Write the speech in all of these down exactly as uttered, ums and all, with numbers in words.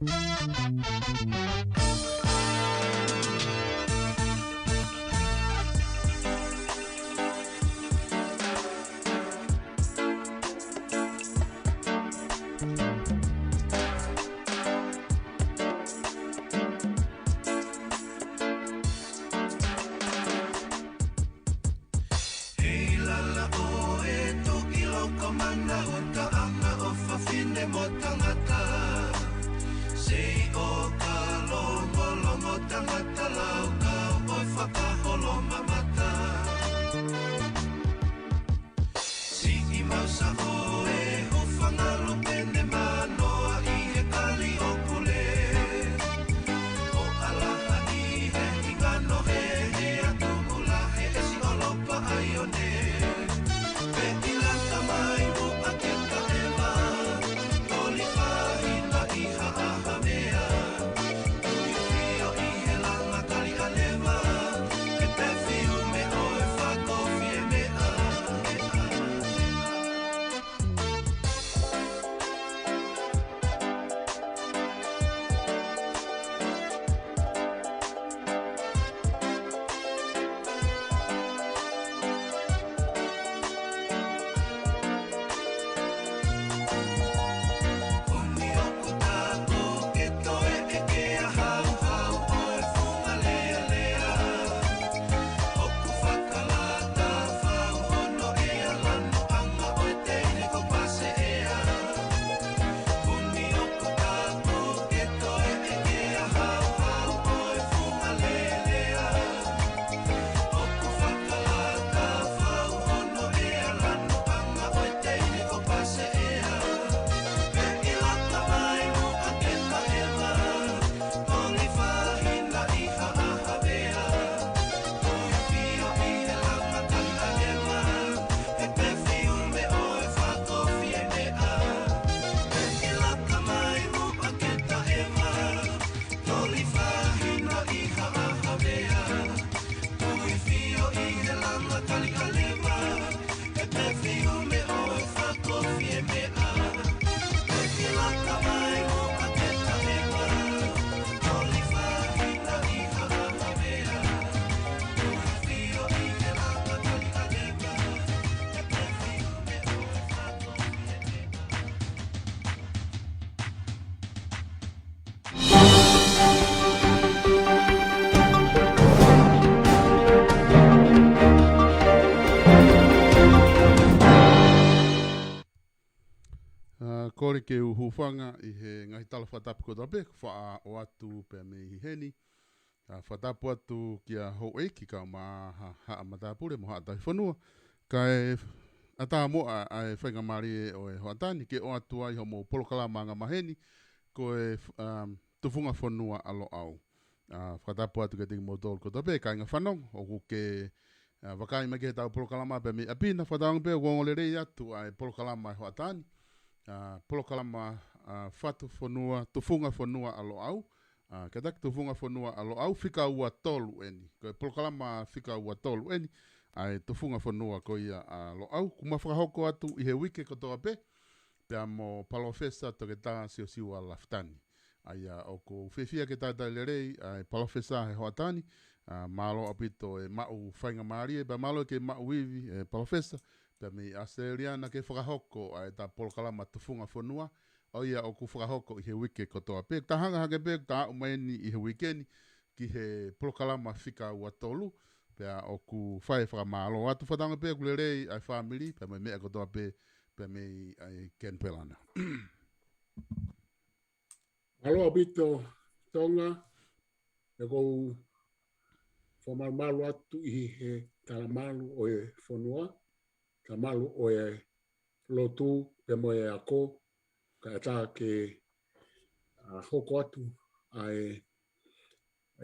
Hei lala ʻo e toki loko mana ʻo taʻanga ʻo fafine mo tangata. Sei ʻo ka longolongo tangata laukau ʻo fakaholo mamata. Siʻi mau sa ʻo e hūfanga lopene manoa ʻi he kali ʻo Pule. ʻO ʻalaha ʻi he hingano he he atu mula he ʻesi ʻolopa ʻaione. Pe ʻi laka mai muʻa ke taʻema, toli fahina ʻi ha ʻaha meʻa. Tui fio ʻi he langa kali ʻalema, he pefiume ʻo e fakofiemeʻa. ʻA, kole ke u hūfanga ʻi he ngaahi tala fakatapu kotoa pē, faʻa ʻoatu pē mei heni. ʻA, fakatapu atu kia houʻeiki kae ʻumaʻā ha, haʻa matāpule mo haʻa tauhi fonua. Kae ʻatā muʻa ʻa e faingamālie ʻo e hoʻatā ni ke ʻoatu ai hoʻomou polokalama angamaheni, ko e, um, Tufunga Fonua ʻa Loʻau. ʻA, fakatapu atu kiate kimoutolu kotoa pē, kāinga fanongo, ʻoku ke, ʻa, vakai mai ki heʻetau polokalama pē mei ʻapi na, fakatauange pē ʻoku ongo lelei atu ʻa e polokalama ʻa e hoʻatā ni. ʻA, polokalama, ʻa, Fatu Fonua, Tufunga Fonua ʻa Loʻau. ʻA, kātaki Tufunga Fonua ʻa Loʻau, fika ua tolu eni. Ko e polokalama fika ua tolu eni, ʻa e Tufunga Fonua ko ia ʻa Loʻau. Kuo ma fakahoko atu ʻi he uike kotoa pē, pea mo Palōfesa Toketā Siosiua Lafitani. ʻA ia ʻoku ou fiefia ke talitali lelei ʻa e Palōfesa he hoʻatā ni, ʻa, mālō ʻaupito e maʻu faingamālie, pea mālō ke maʻu ivi e Palōfesa, pea mei ʻAositelēlia naʻa ke fakahoko ʻa ʻeta polokalama Tufunga Fonua, ʻa ia ʻoku fakahoko ʻi he uike kotoa pē. Tau hanga hake pē, tau aʻu mai eni ʻi he uike ni ki he polokalama fika ua tolu, pea ʻoku fai e fakamālō atu, fakatauange pē ʻoku lelei ʻa e fāmili, pea mo e meʻa kotoa pē, pea mei ʻa e Kenipela na. Mālō ʻaupito Tonga, ʻoku ou fakamalumalu atu ʻi he talamalu ʻo e fonua, talamalu ʻo e lotu pea mo e ako, kae ʻatā ke, ʻa, hoko atu ʻa e,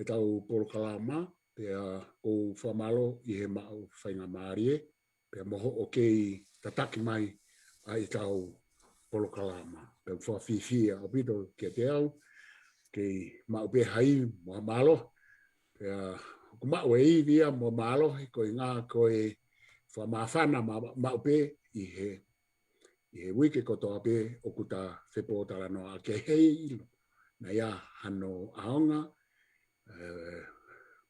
ʻetau polokalama, pea ʻoku ou fakamālō ʻi he maʻu faingamālie, pea mo hoʻo kei tataki mai ʻa ʻetau polokalama. Pea ʻoku ou fiefia ʻaupito kiate au, kei maʻu pē ha ivi mo ha mālohi, pea ʻoku maʻu e ivi ia mo e mālohi, koeʻuhinga ko e fakamāfana ma-, maʻu pē ʻi he, ʻi he uike kotoa pē ʻoku ta fepōtalanoaʻaki ai, heiʻilo naʻe ʻi ai hano ʻaonga, ē,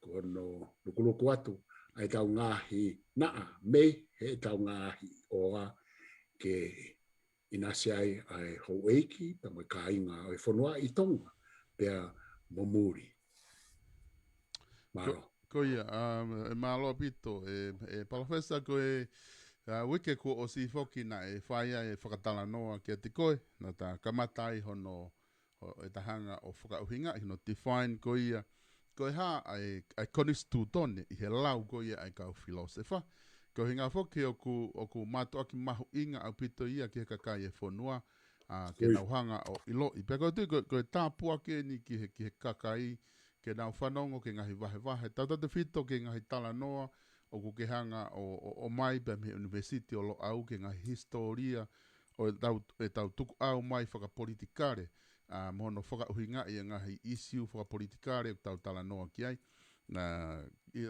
ko hono lukuluku atu ʻa ʻetau ngaahi naʻa mei heʻetau ngaahi ʻoa ke ʻinasi ai ʻa e houʻeiki, pea mo e kāinga ʻo e fonua ʻi Tonga, pea mo muli. Mālō. Ko, ko ia, um, ē, mālō ʻaupito, ē, ē, Palōfesa, ko e, ā, uike kuo ʻosi foki naʻe fai ai e fakatalanoa kiate koe, naʻa ta kamata ai hono, ʻo, ʻeta hanga ʻo fakaʻuhingaʻi hono define ko ia, ko e hā ʻa e, ʻa e konisitūtone ʻi he lau ko ia ʻa e kau filōsefa. Ko e ʻuhinga foki ʻoku, ʻoku mātuʻaki mahuʻinga ʻaupito ia ki he kakai e fonua, ā, ke Ui. nau hanga ʻo ʻiloʻi. Pea ʻoku ou tui ko, ko e tāpuaki eni ki he, ki he kakai, ke nau fanongo ki he ngaahi vahevahe. Tautautefito ki he ngaahi talanoa ʻoku ke hanga ʻo, ʻo, ʻomai pea mei he ʻUnivēsiti ʻo Loʻau ki he ngaahi hisitōlia ʻo ʻetau, ʻetau tukuʻau mai fakapolitikale, ā, mo hono fakaʻuhingaʻi e ngaahi ʻīsiu fakapolitikale ʻoku tau talanoa ki ai. Ā, ʻi,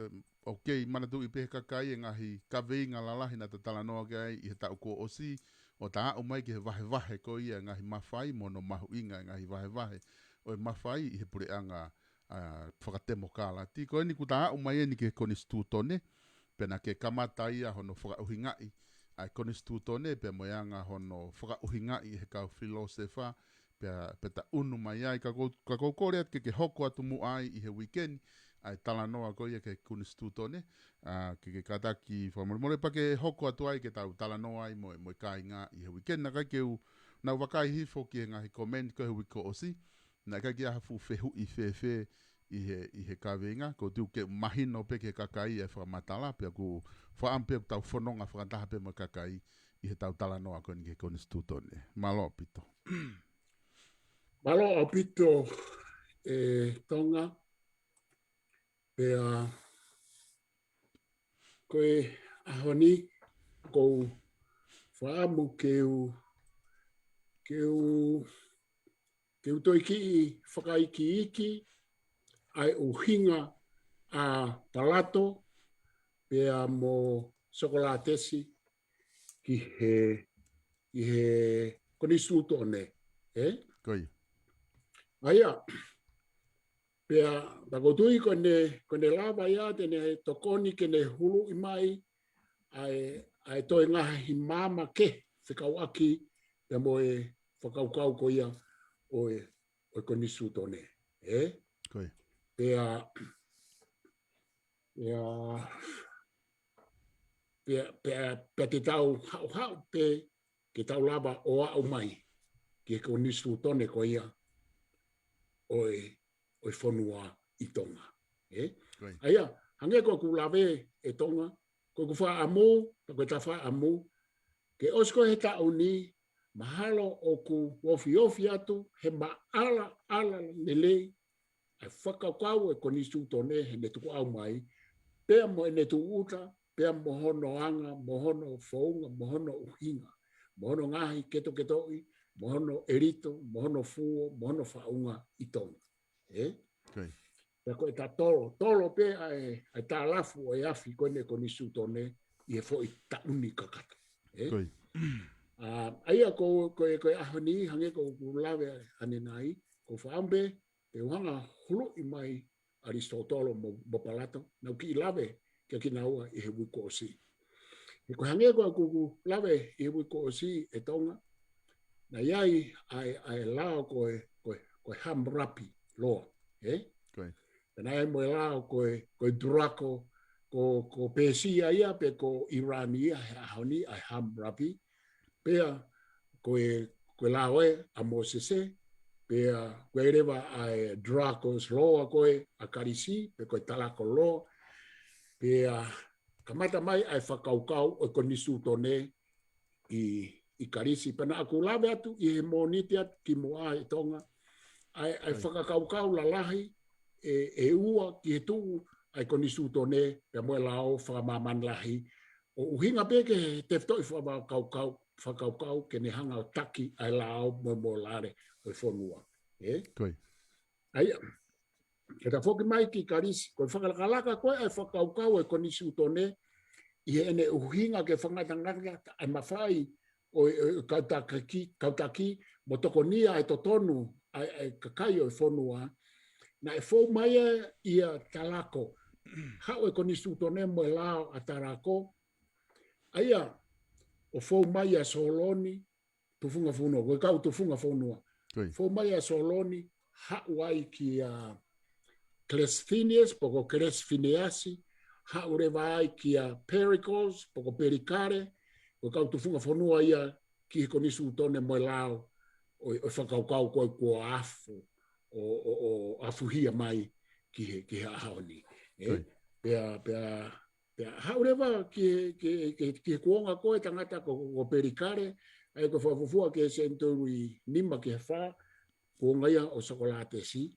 ʻoku kei manatuʻi pē ʻe he kakai e ngaahi kaveinga lalahi naʻa ta talanoa ki ai ʻi he taʻu kuo ʻosi, ʻo ta aʻu mai ki he vahevahe ko ia e ngaahi mafai, mo hono mahuʻinga e ngaahi vahevahe ʻo e mafai ʻi he puleʻanga, ā, fakatemokālati. Ko eni kuo ta aʻu mai eni ki he konisitūtone, pea naʻa ke kamata ia hono fakaʻuhingaʻi ʻa e konisitūtone, pea mo e anga hono fakaʻuhingaʻi ʻe he kau filōsefa, pea, pea ta ʻunu mai ai, ka ʻoku ou, ka ʻoku ou kole atu ke ke hoko atu muʻa ai ʻi he uike ni, ʻa e talanoa ko ia ki he konisitūtone, ā, ke, ke kātaki fakamolemole pea ke hoko atu ai ke tau talanoa ai mo, mo e kāinga ʻi he uike ni. Naʻe ʻikai ke u, naʻa ku vakai hifo ki he ngaahi comment ko ē he uike kuo ʻosi, naʻe ʻikai ke ʻi ai ha fuʻu fehuʻi fēfē ʻi he, ʻi he kaveinga, ʻoku ou tui ʻoku mahino pē ki he kakai e fakamatala, pea ʻoku ou fakaʻamu pē ʻoku tau fononga fakataha pē mo e kakai ʻi heʻetau talanoa ko eni ki he konisitūtone. Mālō ʻaupito. Mālō ʻaupito, ē, Tonga, pea ko e ʻaho ni ʻoku ou fakaʻamu ke u, ke u, ke u toe kiʻi fakaikiiki ʻa e ʻuhinga ʻa Palato pea mo Sokolātesi ki he, ki he konisitūtone, ē? Ko ia. ʻA ia, pea, pea ʻoku ou tui ko ʻene, ko ʻene lava ia, te ne tokoni ke ne huluʻi mai ʻa e, ʻa e toe ngaahi maama kehe fekauʻaki pea mo e fakakaukau ko ia ʻo e, ʻo e konisitūtone, ē? Ko ia. Pea, pea, pea, pea, pea te tau haʻuhaʻu pē ke tau lava ʻo aʻu mai ki he konisitūtone ko ia ʻo e, ʻo e fonua ʻi Tonga. Ē? Ko ia. ʻA ia, hangē ko ʻeku lave ē Tonga, ko ʻeku fakaʻamu, pea ko ʻeta fakaʻamu, ke ʻosi ko ē he taʻu ni, mahalo ʻoku ofiofi atu he maʻalaʻala lelei ʻa e fakakaukau ʻo e konisitūtone heʻene tukuʻau mai, pea mo ʻene tūʻuta, pea mo hono anga, mo hono founga, mo hono ʻuhinga, mo hono ngaahi ketoketoʻi, mo hono ʻelito, mo hono fuo, mo hono faʻunga ʻi Tonga. Ē? Ko ia. Pea ko ʻeta tolo, tolo pē ʻa e, ʻa e tālafu ʻo e afi ko eni e konisitūtone ʻi he foʻi taʻu ni kakato. Ē? Ko ia. Ā, ʻa ia ko, ko e, ko e ʻaho ni, hangē ko ʻeku lave ʻanenai, ʻoku ou fakaʻamu pē ke u hanga huluʻi mai ʻAlisitōtolo mo, mo Palato, naʻa ku kiʻi lave kia kinaua ʻi he uike kuo ʻosi. He ko e hangē ko ʻeku lave ʻi he uike kuo ʻosi ē Tonga, naʻe ʻi ai ʻa e, ʻa e lao ko e, ko e, ko e Hammurabi Law, ē? Ko ia. Pea naʻe ʻi ai mo e lao ko e, ko e Draco, ko, ko Pēsia ia, pe ko ʻIlani ia, he ʻaho ni ʻa e Hammurabi. Pea ko e, ko e lao ē ʻa Mōsese, pea ko e leva ʻa e Dracos Law ko ē ʻa Kalisi, pe ko e Talako Law, pea kamata mai ʻa e fakakaukau ʻo e konisitūtone ʻi, ʻi Kalisi. Pea naʻa ku lave atu ʻi he Mōnite atu kimuʻa ē Tonga, ʻa e, ʻa e Ko ia. fakakaukau lalahi ʻe, ʻe ua ki he tuʻu ʻa e konisitūtone, pea mo e lao fakamāmani lahi, ʻo ʻuhinga pē ki he tefitoʻi fakakaukau, fakakaukau ke ne hanga ʻo taki ʻa e lao mo e, mo e lale ʻo e fonua. Ē? Ko ia. ʻA ia, ke ta foki mai ki Kalisi, ko e fakalakalaka ko ē ʻa e fakakaukau ʻo e konisitūtone, ʻi heʻene ʻuhinga ke fakangatangata ʻa e mafai ʻo e, ʻo e kau taki, kau taki, mo tokonia ʻa e totonu ʻa e kakai ʻo e fonua, naʻe fou mai ʻa ia ʻia Tarako. Haʻu e konisitūtone mo e lao ʻa Tarako, ʻa ia ʻo fou mai ʻia Soloni, tufunga fonua, ko e kau tufunga fonua. Fou mai ʻia Soloni, haʻu ai kia Clisthenius, pe ko Clisthenius, haʻu leva ai kia Pericles, pe ko Pelikale, ko e kau tufunga fonua ia ki he konisitūtone mo e lao ʻo, ʻo e fakakaukau ko ē kuo afu, ʻo, ʻo, ʻo afuhia mai ki he, ki he ʻaho ni. ʻE, pea, pea, pea haʻu leva ki he, ki he, ki he, ki he kuonga ko ē tangata ko, ko Pelikale, ʻa ia ko e fakafuofua ki he senituli nima ki he fā, kuonga ia ʻo Sokolatesi.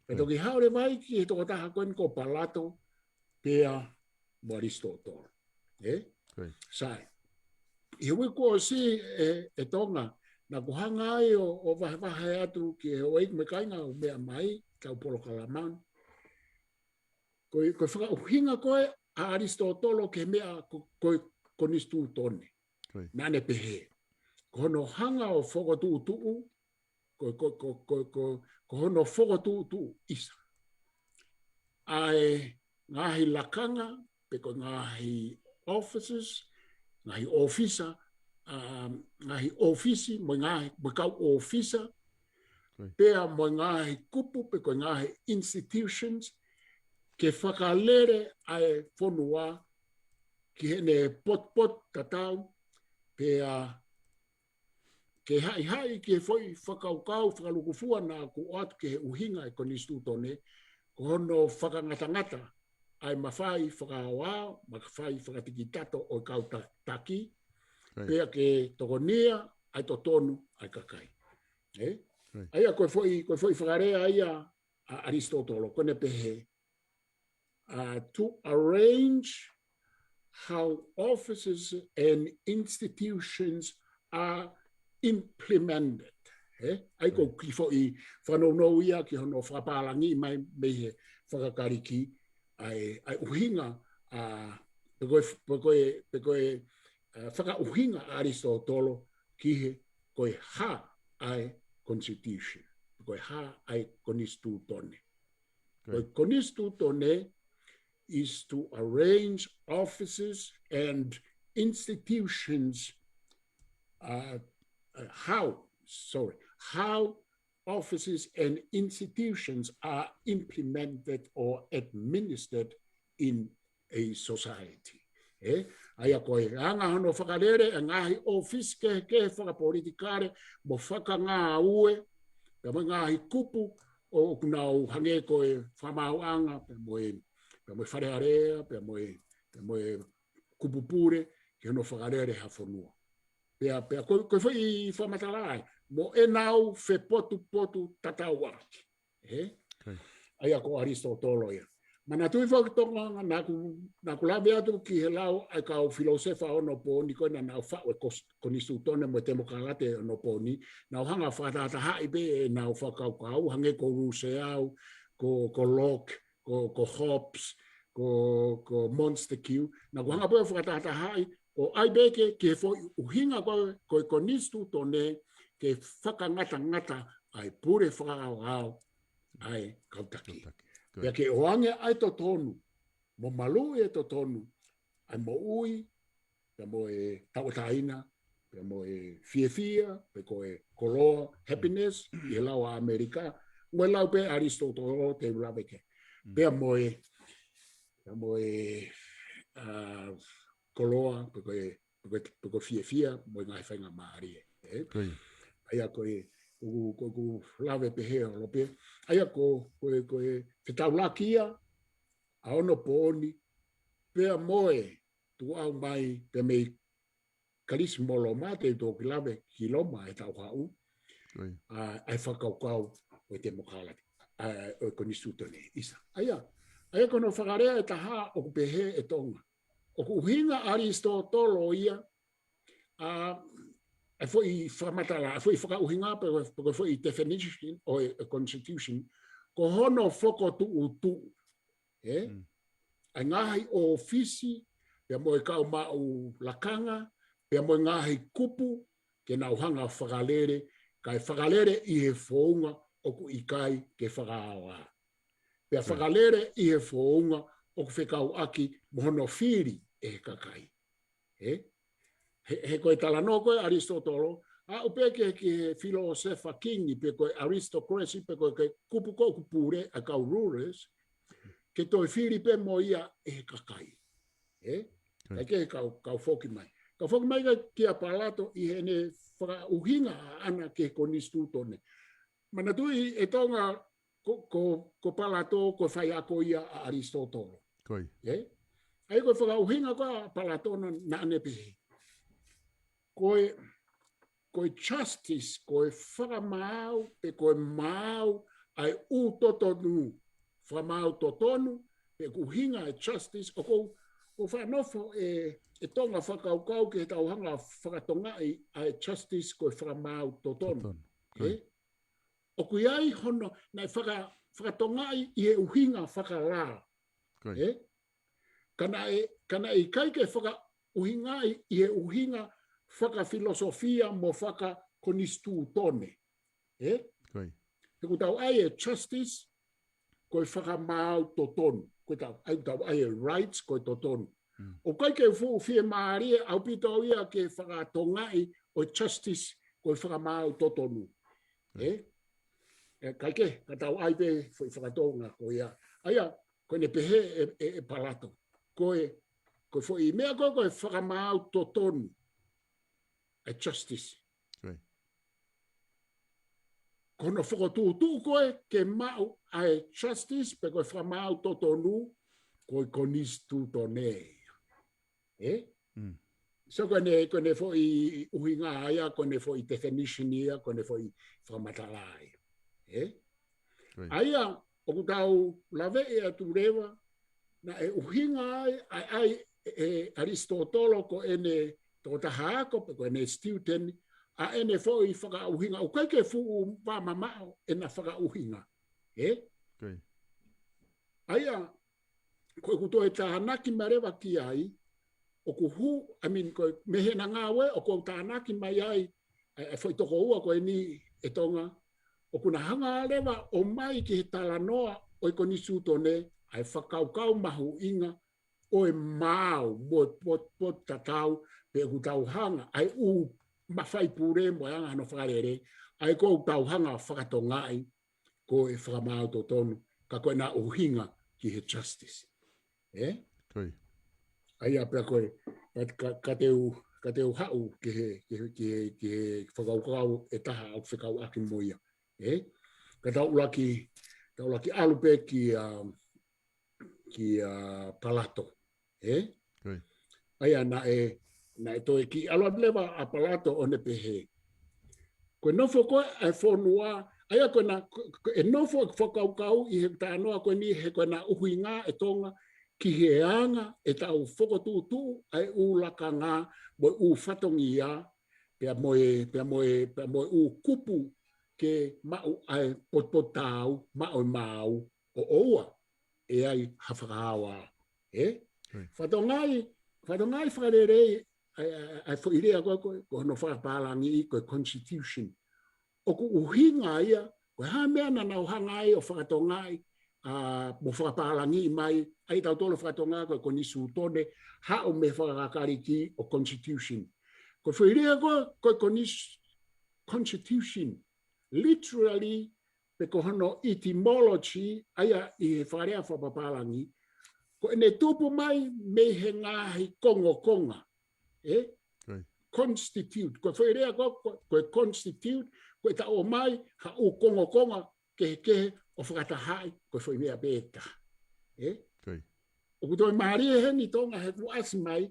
Pea toki haʻu leva ai ki he tokotaha ko eni ko Palato, pea mo ʻAlisitōtolo. ʻE? Sai. ʻI he uike kuo ʻosi ʻe, ʻe Tonga, naʻa ku hanga ai ʻo, ʻo vahevahe atu ki he houʻeiki mo e kāinga ʻoku meʻa mai, tau polokalama ni. Ko e, ko e fakaʻuhinga ko ē ʻa ʻAlisitōtolo ki he meʻa ko, ko e konisitūtone. Naʻa ne pehē. Ko hono hanga ʻo fokotuʻutuʻu, ko, ko, ko, ko, ko, ko hono fokotuʻutuʻu ʻisa. ʻA e ngaahi lakanga, pe ko e ngaahi offices, ngaahi ʻōfisa, um, ngaahi ʻōfisi, mo e ngaahi, mo e kau ʻōfisa, pea mo e ngaahi kupu, pe ko e ngaahi institutions, ke fakalele ʻa e fonua ki heʻene potupotu tatau, pea ke haʻihaʻi ki he foʻi fakakaukau fakalūkufua naʻa ku ʻoatu ki he ʻuhinga e konisitūtone, ko hono fakangatangata ʻa e mafai fakaaoao, mafai fakatikitato ʻo e kau ta-, taki, pea ke tokonia ʻa e totonu ʻa e kakai. ʻE? ʻA ia ko e foʻi, ko e foʻi fakalea ia ʻa ʻAlisitōtolo, ko ʻene pehē, uh, to arrange how offices and institutions are implemented. ʻE? ʻA ia ko e kiʻi foʻi fanongo ia ki hono fakapālangi mai mei he fakaKalisi, ʻa e, ʻa e ʻuhinga, ʻa, pe ko e, pe ko e, pe ko e, ʻa, fakaʻuhinga ʻa ʻAlisitōtolo ki he ko e hā ʻa e constitution, ko e hā ʻa e konisitūtone. Ko e konisitūtone is to arrange offices and institutions, uh, uh, how, sorry, how offices and institutions are implemented or administered in a society. ʻE? ʻA ia ko e anga hono fakalele e ngaahi ʻōfisi kehekehe fakapolitikale mo fakangāue, pea mo e ngaahi kupu ʻoku nau hangē ko e fakamaauʻanga, pea mo e, pea mo e Fale Alea, pea mo e, pea mo e kupu pule, ki hono fakalele ha fonua. Pea, pea ko, ko e foʻi fakamatala ai, mo ʻenau fepotupotu tatau ʻaki. ʻE? ʻA ia ko ʻAlisitōtolo ia. Manatuʻi foki Tonga, naʻa ku, naʻa ku lave atu ki he lau ʻa e kau filōsefa ʻo onopooni ko ē naʻa nau faʻu e kos-, konisitūtone mo e temokalati ʻo onopooni, nau hanga fakatahatahaʻi pē ʻenau fakakaukau, hangē ko Rousseau, ko, ko Locke, ko, ko Hobbes, ko, ko Montesquieu, naʻa ku hanga pē ʻo fakatahatahaʻi, ʻo ʻai pē ke, ke foʻi ʻuhinga ko, ko e konisitūtone ke fakangatangata ʻa e pule fakaaoao ʻa e kau taki. Pea ke ʻoange ʻa e totonu, mo maluʻi e totonu, ʻa e moʻui, pea mo e tauʻatāina, pea mo e fiefia, pe ko e koloa, happiness, ʻi he lau ʻa ʻAmelika, mo e lau pē ʻa ʻAlisitōtolo te u lave ki ai. Pea mo e, pea mo e, ʻa, koloa, pe ko e, pe ko e, pe ko e fiefia, mo e ngaahi faingamālie. ʻE? ʻA ia ko e, ko, ko, ko lave pehē ʻo lope. ʻA ia ko, ko e, ko e fetaulaki ia, ʻa onopooni, pea mo e, tuʻu ʻau mai, pea mei Kalisi mo Loma, te u toki lave ki Loma ʻi he taʻu haʻu, ʻa, ʻa e fakakaukau ʻo e temokalati, ʻa, ʻo e konisitūtone ʻisa. ʻA ia, ʻa ia ko hono fakalea ʻe taha ʻoku pehē ʻe Tonga. ʻOku ʻuhinga ʻa ʻAlisitōtolo ia, ʻa, ʻa e foʻi fakamatala, ʻa e foʻi fakaʻuhinga pe, pe ko e foʻi definition ʻo e, e constitution, ko hono fokotuʻutuʻu. ʻE? ʻA e ngaahi ʻōfisi, pea mo e kau maʻu lakanga, pea mo e ngaahi kupu, ke nau hanga fakalele, kae fakalele ʻi he founga ʻoku ʻikai ke fakaʻaoʻao. Pea fakalele ʻi he founga ʻoku fekauʻaki mo hono fili ʻe he kakai. Ē? He, he ko e talanoa ko ē ʻa ʻAlisitōtolo, aʻu pē ki he, ki he filōsefa kingi, pe ko e aristocracy, pe ko e, ko e kupu ko ē ʻoku pule ʻa e kau rulers, ke toe fili pē mo ia ʻe he kakai. Ē? Kae kehe kau, kau foki mai. Kau foki mai ka kia Palato ʻi heʻene fakaʻuhinga ʻaʻana ki he konisitūtone. Manatuʻi ʻe Tonga ko, ko, ko Palato, ko e faiako ia ʻa ʻAlisitōtolo. Ē? ʻA ia ko e fakaʻuhinga ko ē ʻa Palato naʻa ne pehē. Ko e, ko e justice, ko e fakamaau, pe ko e maau, ʻa e ʻū totonu, fakamaau totonu, pe ko e ʻuhinga e justice, ʻoku ou, ʻoku ou faʻa nofo ʻe, ʻe Tonga fakakaukau ke tau hanga fakatongaʻi ʻa e justice ko e fakamaau totonu. Ē? ʻOku ʻi ai hono, naʻe faka, fakatongaʻi ʻi he ʻuhinga fakalao. Ē? Ka naʻe, ka naʻe ʻikai ke fakaʻuhingaʻi ʻi he ʻuhinga fakafilosofia mo fakakonisitūtone. Ē? He ʻoku tau ʻai e justice, ko e fakamaau totonu. Ko e tau, ʻai ʻoku tau ʻai e rights, ko e totonu. ʻOku ʻikai ke fuʻu fiemālie ʻaupito ia ke fakatongaʻi ʻo e justice, ko e fakamaau totonu. Ē? Ē, kae kehe, ka tau ʻai pē foʻi fakatonga ko ia. ʻA ia, ko ʻene pehē ʻe, ʻe, ʻe Palato. Ko e, ko e foʻi meʻa ko ē, ko e fakamaau totonu. E justice. Ko hono fokotuʻutuʻu ko ē ke maʻu ʻa e justice pe ko e fakamaau totonu, ko e konisitūtone ia. Ē? So ko ʻene, ko ʻene foʻi ʻuhinga ia, ko ʻene foʻi definition ia, ko ʻene foʻi fakamatala ia. Ē? ʻA ia, ʻoku tau laveʻi atu leva, naʻe ʻuhinga ai, ʻa e, ʻa e, ʻe ʻAlisitōtolo ko ʻene tokotaha ako, pe ko ʻene student, ʻa ʻene foʻi fakaʻuhinga, ʻoku ʻikai ke fuʻu fakamamaʻo ʻena fakaʻuhinga. Ē? ʻA ia, ko ʻeku toe tānaki mai leva ki ai, ʻoku hū, I mean, ko e mei heʻena ngāue, ʻoku ou tānaki mai ai, e, e foʻi tokoua ko eni ʻe Tonga, ʻoku na hanga leva ʻo ʻomai ki he talanoa ʻo e konisitūtone, ʻa e fakakaukau mahuʻinga, ʻo e maau, mo e pot, pot tatau, pe ʻoku tau hanga, ʻa e ʻū mafai pule mo e anga hono fakalele, ʻa ia ʻoku tau hanga fakatongaʻi, ko e fakamaau totonu, ka ko ʻena ʻuhinga ki he justice. Ē? ʻA ia pea ko e, ka, ka, ka te u, ka te u haʻu ki he, ki he, ki he, ki he fakakaukau ʻe taha ʻoku fekauʻaki mo ia. Ē? Ka tau ʻuluaki, tau ʻuluaki ʻalu pē ki, um, ki, uh, Palato. Ē? ʻA ia naʻe, naʻe toe kiʻi ʻalu atu leva ʻa Palato ʻo ne pehē. Ko e nofo ko ē ʻa e fonua, ʻa ia ko ʻena, ko, ko e nofo ʻeku fakakaukau ʻi he talanoa ko eni he ko ʻena ʻuhinga ʻe Tonga ki he anga ʻetau fokotuʻutuʻu ʻa e ʻū lakanga mo e ʻū fatongia, pea mo e, pea mo e, pea mo e ʻū kupu ke maʻu ʻa e potpot taau, maʻu e maau, ʻo ʻoua ʻe ʻi ai ha fakaʻaoʻao. Ē? Fakatongaʻi, fakatongaʻi fakalelei, ʻa e, ʻa e, ʻa e foʻi lea ko ē, ko, ko hono fakapālangiʻi, ko e constitution. ʻOku ʻuhinga ia, ko e hā e meʻa naʻa nau hanga ai ʻo fakatongaʻi, ʻa, mo fakapālangiʻi mai, ʻa ia ʻoku tau fakatonga ko e konisitūtone, haʻu mei he fakakakaliki ʻo constitution. Ko e foʻi lea ko ē, ko e konis-, constitution, literally, pe ko hono etymology, ʻa ia ʻi he fakalea fakapapālangi, ko ʻene tupu mai mei he ngaahi kongokonga. Ē? Constitute. Ko e foʻi lea ko, ko, ko e constitute, ko ʻetau ʻomai ha ʻū kongokonga kehekehe ʻo fakatahaʻi, ko e foʻi meʻa pē ʻe taha. Ē? ʻOku toe mālie heni Tonga he kuo ʻasi mai,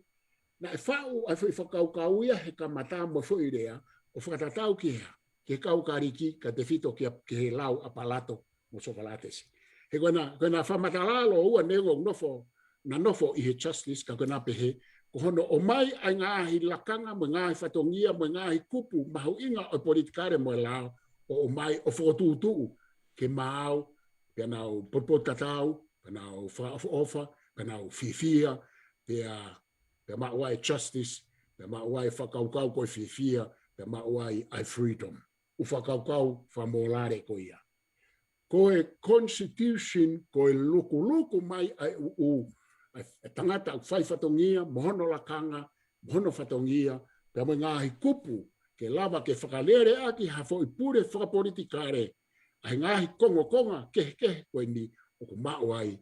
naʻe faʻu ʻa e foʻi fakakaukau ia he kamata mo e foʻi lea, ʻo fakatatau ki he, ki he kau Kaliki, ka tefito ki a, ki he lau ʻa Palato mo Sokolatesi. He ko ʻena, ko ʻena fakamatala lōua neongo ʻoku nofo, na nofo ʻi he justice ka ko ʻena pehē, ko hono ʻomai ʻa e ngaahi lakanga mo e ngaahi fatongia mo e ngaahi kupu mahuʻinga ʻo e politikale mo e lao, ʻo ʻomai ʻo fokotuʻutuʻu ke maau, pea nau potpot tatau, pea nau fakaʻofoʻofa, pea nau fiefia, pea, pea maʻu ai e justice, pea maʻu ai e fakakaukau ko e fiefia, pea maʻu ai ʻa e freedom. ʻŪ fakakaukau fakamōlale ko ia. ko e constitution, ko e lukuluku mai ʻa e ʻū, ʻū, ʻa e tangata ʻoku fai fatongia, mo hono lakanga, mo hono fatongia, pea mo e ngaahi kupu, ke lava ke fakalele ʻaki ha foʻi pule fakapolitikale, ʻa e ngaahi kongokonga kehekehe ko eni ʻoku maʻu ai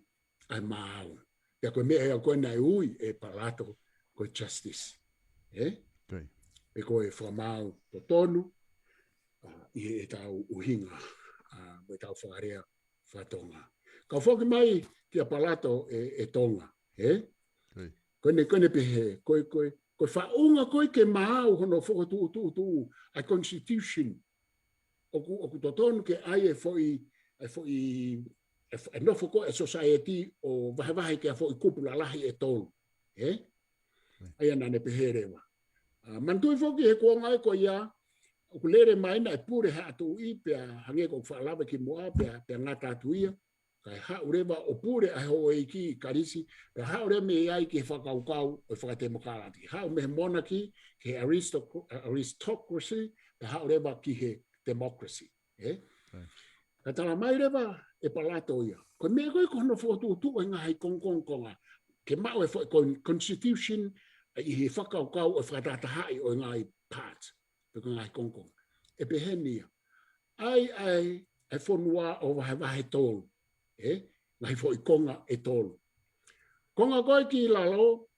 ʻa e maau. Pea ko e meʻa ia ko ē naʻe ui ʻe Palato ko e justice. ʻE? Pe ko e fakamaau totonu, ʻa, ʻi heʻetau ʻuhinga, ʻa, mo ʻetau fakalea fakatonga. Kau foki mai kia Palato ʻe, ʻe Tonga, ʻe? Ko eni, ko eni pehē, ko e, ko e, ko e faʻunga ko ē ke maau hono fokotuʻutuʻu, ʻa e constitution. ʻOku, ʻoku totonu ke ʻai e foʻi, e foʻi, e fo-, e nofo ko ē e society ʻo vahevahe ki ha foʻi kupu lalahi ʻe tolu. ʻE? ʻA ia naʻa ne pehē leva. ʻA, manatuʻi foki he kuonga ko ia, ʻoku lele mai naʻe pule ha tuʻi pea hangē ko e fakalava kimuʻa pea, pea ngata atu ia. Kae haʻu leva ʻo pule ʻa e houʻeiki ʻi Kalisi, pea haʻu leva mei ai ki he fakakaukau ʻo e fakatemokalati. Haʻu mei he monarchy, ki he aristoc-, aristocracy, pea haʻu leva ki he democracy. ʻE? Ka tala mai leva ʻe Palato ia. Ko e meʻa ko ē ko hono fokotuʻutuʻu e ngaahi kongokonga. Ke maʻu e foʻi con-, constitution ʻi he fakakaukau ʻo e fakatahatahaʻi ʻo e ngaahi parts. Pe ko e ngaahi kongokonga. ʻE pehē ni ia. ʻAi, ʻai, ʻa e fonua ʻo vahevahe tolu. ʻE? Ngaahi foʻi konga ʻe tolu. Konga ko ē ki lalo,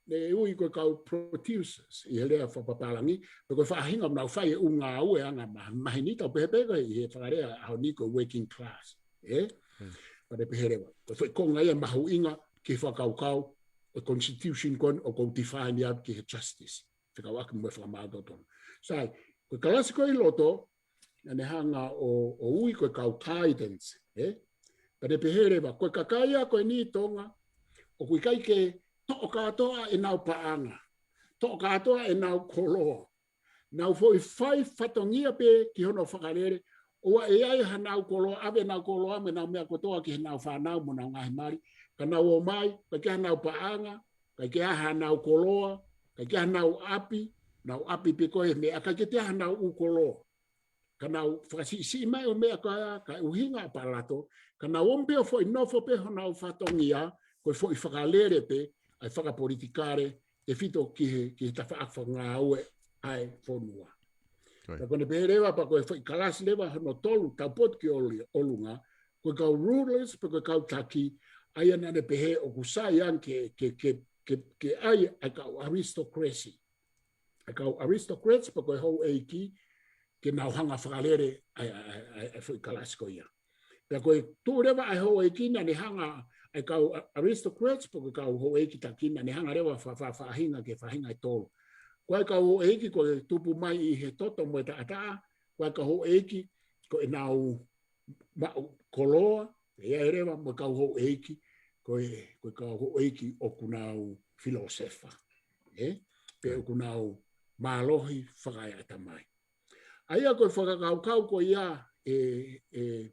ne ui ko e kau producers, ʻi he lea fakapapālangi, pe ko e faʻahinga ʻoku nau fai e ʻū ngāue anga ma-, maheni tau pehē pē ko ē ʻi he fakalea ʻaho ni ko e working class. ʻE? Pea ne pehē leva. Ko e foʻi konga ia mahuʻinga ki he fakakaukau ʻo e constitution ko eni ʻoku ou define atu ki he justice. Fekauʻaki mo e fakamaau totonu. Sai, ko e kalasi ko ē ʻi loto, naʻa ne hanga ʻo, ʻo ui ko e kau titans, ʻe? Pea ne pehē leva, ko e kakai ia ko eni ʻi Tonga, ʻoku ʻikai ke toʻo kātoa ʻenau paʻanga, toʻo kātoa ʻenau koloa. Nau foʻi fai fatongia pē ki hono fakalele, ʻoua ʻe ʻi ai hanau koloa, ʻave ʻenau koloa mo ʻenau meʻa kotoa ki heʻenau fānau mo ʻenau ngaahi mali, ka nau ō mai, ʻikai ke ʻi ai hanau paʻanga, ʻikai ke ʻi ai hanau koloa, ʻikai ke ʻi ai hanau ʻapi, nau ʻapi pē ko ē he meʻa, ʻikai ke ʻi ai hanau ʻū koloa. Ka nau fakasiʻisiʻi mai ʻo meʻa ko ia, ka e ʻuhinga ʻa Palato, ka nau ō mai pē ʻo foʻi nofo pē honau fatongia, ko e foʻi fakalele pē, ʻa e fakapolitikale, tefito ki he, ki he tafaʻaki fakangāue ʻa e fonua. Ka ko ʻene pehē leva, pea ko e foʻi kalasi leva hono tolu, taupotu ki ʻolu-, ʻolunga, ko e kau rulers, pe ko e kau taki, ʻa ia naʻa ne pehē ʻoku sai ange ke, ke, ke, ke, ke ʻai ʻa e kau aristocracy. ʻA e kau aristocrats, pe ko e houʻeiki, ke nau hanga fakalele ʻa e, ʻa e, ʻa e, ʻa e foʻi kalasi ko ia. Pea ko e tuʻu leva ʻa e houʻeiki naʻa ne hanga ʻa e kau a-, aristocrats, pe ko e kau houʻeiki taki naʻa ne hanga leva fa-, fa-, faʻahinga ki he faʻahinga ʻe tolu. Ko e kau houʻeiki ko e tupu mai ʻi he toto mo e taʻataʻa, ko e kau houʻeiki ko ʻenau maʻu koloa, ʻe ʻi ai leva mo e kau houʻeiki, ko e, ko e kau houʻeiki ʻoku nau filōsefa. ʻE? Pe ʻoku nau mālohi fakaeʻatamai. ʻA ia ko e fakakaukau ko ia ʻe, ʻe,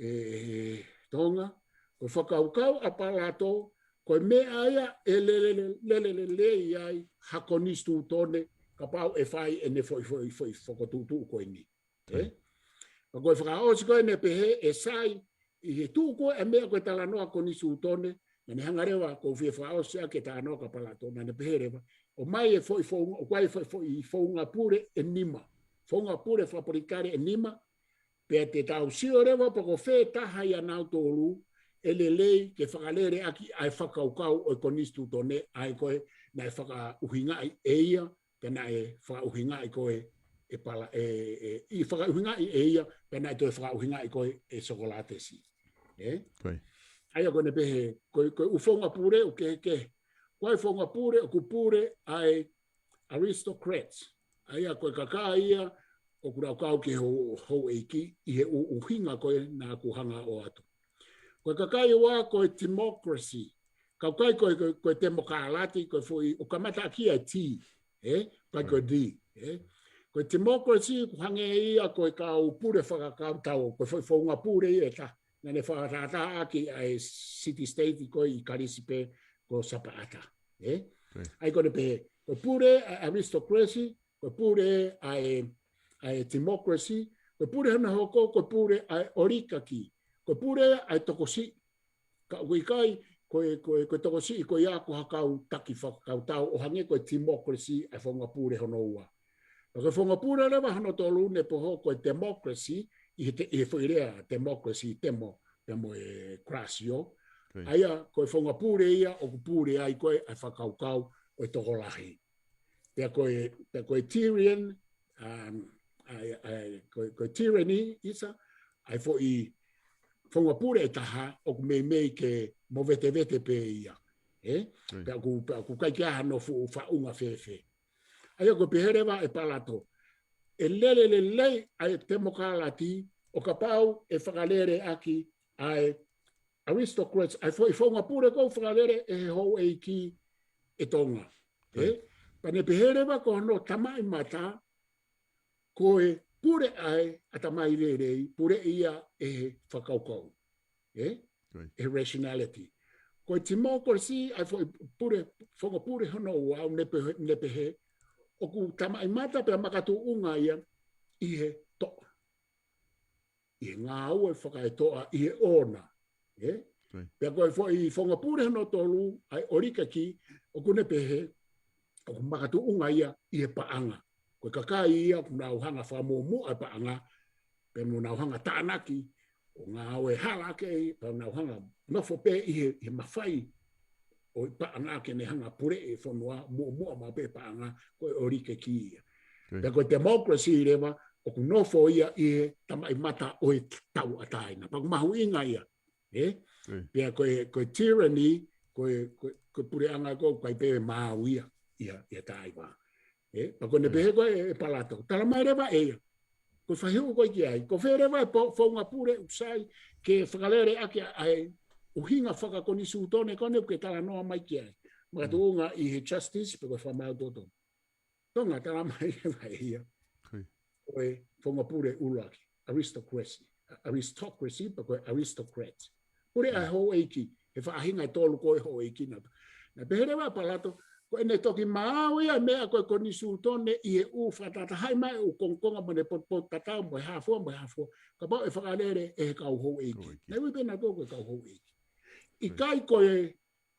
ʻe Tonga, ko e fakakaukau ʻa Palato, ko e meʻa ia ʻe lele, lele, lele, lele ai ha konisitūtone, kapau ʻe fai ʻene foʻi, foʻi, foʻi fokotuʻutuʻu ko eni. ʻE? Ka ko e fakaʻosi ko ē naʻe pehē ʻe sai, ʻi he tuʻu ko ē ʻa e meʻa ko e talanoa konisitūtone, naʻa ne hanga leva, ʻoku ou fie fakaʻosi ʻaki e talanoa kia Palato, naʻa ne pehē leva, ʻomai e foʻi founga, ʻoku ʻi ai e foʻi, foʻi founga pule ʻe nima. Founga pule fakapolitikale ʻe nima, pea te tau sio leva pe ko fē taha ʻia nautolu, ʻe lelei ke fakalele ʻaki ʻa e fakakaukau ʻo e konisitūtone, ʻa ia ko ē naʻe fakaʻuhingaʻi ʻe ia, pea naʻe fakaʻuhingaʻi ko ē ʻe Pala-, ʻe, ʻe, ʻi fakaʻuhingaʻi ʻe ia, pea naʻe toe fakaʻuhingaʻi ko ē ʻe Sokolatesi. ʻE? ʻA ia ko ʻene pehē, ko e, ko e ʻū founga pule ʻoku kehekehe. Ko e founga pule ʻoku pule ʻa e aristocrats. ʻA ia ko e kakai ia ʻoku nau kau ki he hou-, houʻeiki ʻi he ʻū ʻuhinga ko ē naʻa ku hanga ʻo ʻoatu. Ko e kakai ua ko e democracy. Ka ʻoku ʻikai ko e, ko e, ko e temokalati, ko e foʻi, ʻoku kamata ʻaki ʻa e T, ʻe? Pea ko e D, ʻe? Ko e democracy, ʻoku hangē ia ko e kau pule fakakautau, ko e foʻi founga pule ia ʻe taha. Naʻa ne fakatātā ʻaki ʻa e city state ko ē ʻi Kalisi pe ko Sapaʻata, ʻe? ʻA ia ko ʻene pehē, ko e pule ʻa e aristocracy, ko e pule ʻa e, ʻa e democracy, Ko e pule hono hoko, ko e pule ʻa e ʻolikaki. Ko e pule ʻa e tokosiʻi. Ka ʻoku ʻikai, ko e, ko e, ko e tokosiʻi ko ia ko ha kau taki fakakautau ʻo hangē ko e democracy ʻa e founga pule hono ua. Ka ko e founga pule leva hono tolu ne pohō ko e democracy, ʻi he te-, ʻi he foʻi lea democracy, temo, temo e Krasio. ʻA ia, ko e founga pule ia ʻoku pule ai ko e ʻa e fakakaukau ʻo e tokolahi. Pea ko e, pea ko e tyranny, um, ʻa e, ʻa e, ko e, ko e tyranny, ʻisa, ʻa e foʻi founga pule ʻe taha ʻoku meimei ke movetevete pē ia. ʻE? Pea ʻoku, pea ʻoku ʻikai ke ʻi ai hano fuʻu faʻunga fēfē. ʻA ia ko e pehē leva ʻe Palato, ʻe lele lelei ʻa e temokalati ʻo kapau ʻe fakalele ʻaki ʻa e aristocrats, ʻa e foʻi founga pule ko ē ʻoku fakalele ʻe he houʻeiki ʻe Tonga. ʻE? Pea ne pehē leva ko hono tamaʻimata, ko e pule ʻa e ʻatamai lelei, pule ia ʻe he fakakaukau. ʻE? ʻE he rationality. Ko e democracy, ʻa e foʻi pule, founga pule hono ua, ne pehē, ne pehē, ʻoku tamaʻimata pea makatuʻunga ia ʻi he toʻa. ʻI he ngāue fakaetoʻa ʻi he ʻoona. ʻE? Pea ko e foʻi founga pule hono tolu, ʻa e ʻolikaki, ʻoku ne pehē, ʻoku makatuʻunga ia ʻi he paʻanga. Ko e kakai ia ʻoku nau hanga fakamuʻomuʻa e paʻanga, pea mo nau hanga tānaki, ʻo ngāue hala ake, pea nau hanga nofo pē ʻi he, he mafai ʻo e paʻanga ke ne hanga puleʻi e fonua, muʻomuʻa maʻu pē paʻanga, ko e ʻolikaki ia. Pea ko e democracy leva, ʻoku nofo ia ʻi he tamaʻimata ʻo e tauʻatāina. Pea ʻoku mahuʻinga ia. ʻE? Pea ko e, ko e tyranny, ko e, ko e, ko e puleʻanga ko ē ʻoku ʻikai pē maau ia, ia, ia taʻiva. ʻE? Pea ko ʻene pehē ko ē ʻe Palato. Tala mai leva ʻe ia. Ko e fahiu ko ē ki ai. Ko fē leva e po-, founga pule ʻoku sai ke fakalele ʻaki ʻa e ʻuhinga fakakonisitūtone ko eni ʻoku ke talanoa mai ki ai. Makatuʻunga ʻi he justice pe ko e fakamaau totonu. Tonga tala mai leva ʻe ia. Ko e founga pule ʻuluaki, aristocracy. Aristocracy, pe ko e aristocrat. Pule ʻa e houʻeiki, he faʻahinga ʻe tolu ko ē houʻeiki na. Naʻe pehē leva ʻe Palato, ko ʻene toki maau ia meʻa ko e konisitūtone ʻi he ʻū fakatahatahaʻi mai ʻū kongokonga mo ʻene potupotutatau mo e hā fua, mo e hā fua. Kapau ʻe fakalele ʻe he kau houʻeiki. Naʻe ui pē nautolu ko e kau houʻeiki. ʻIkai ko e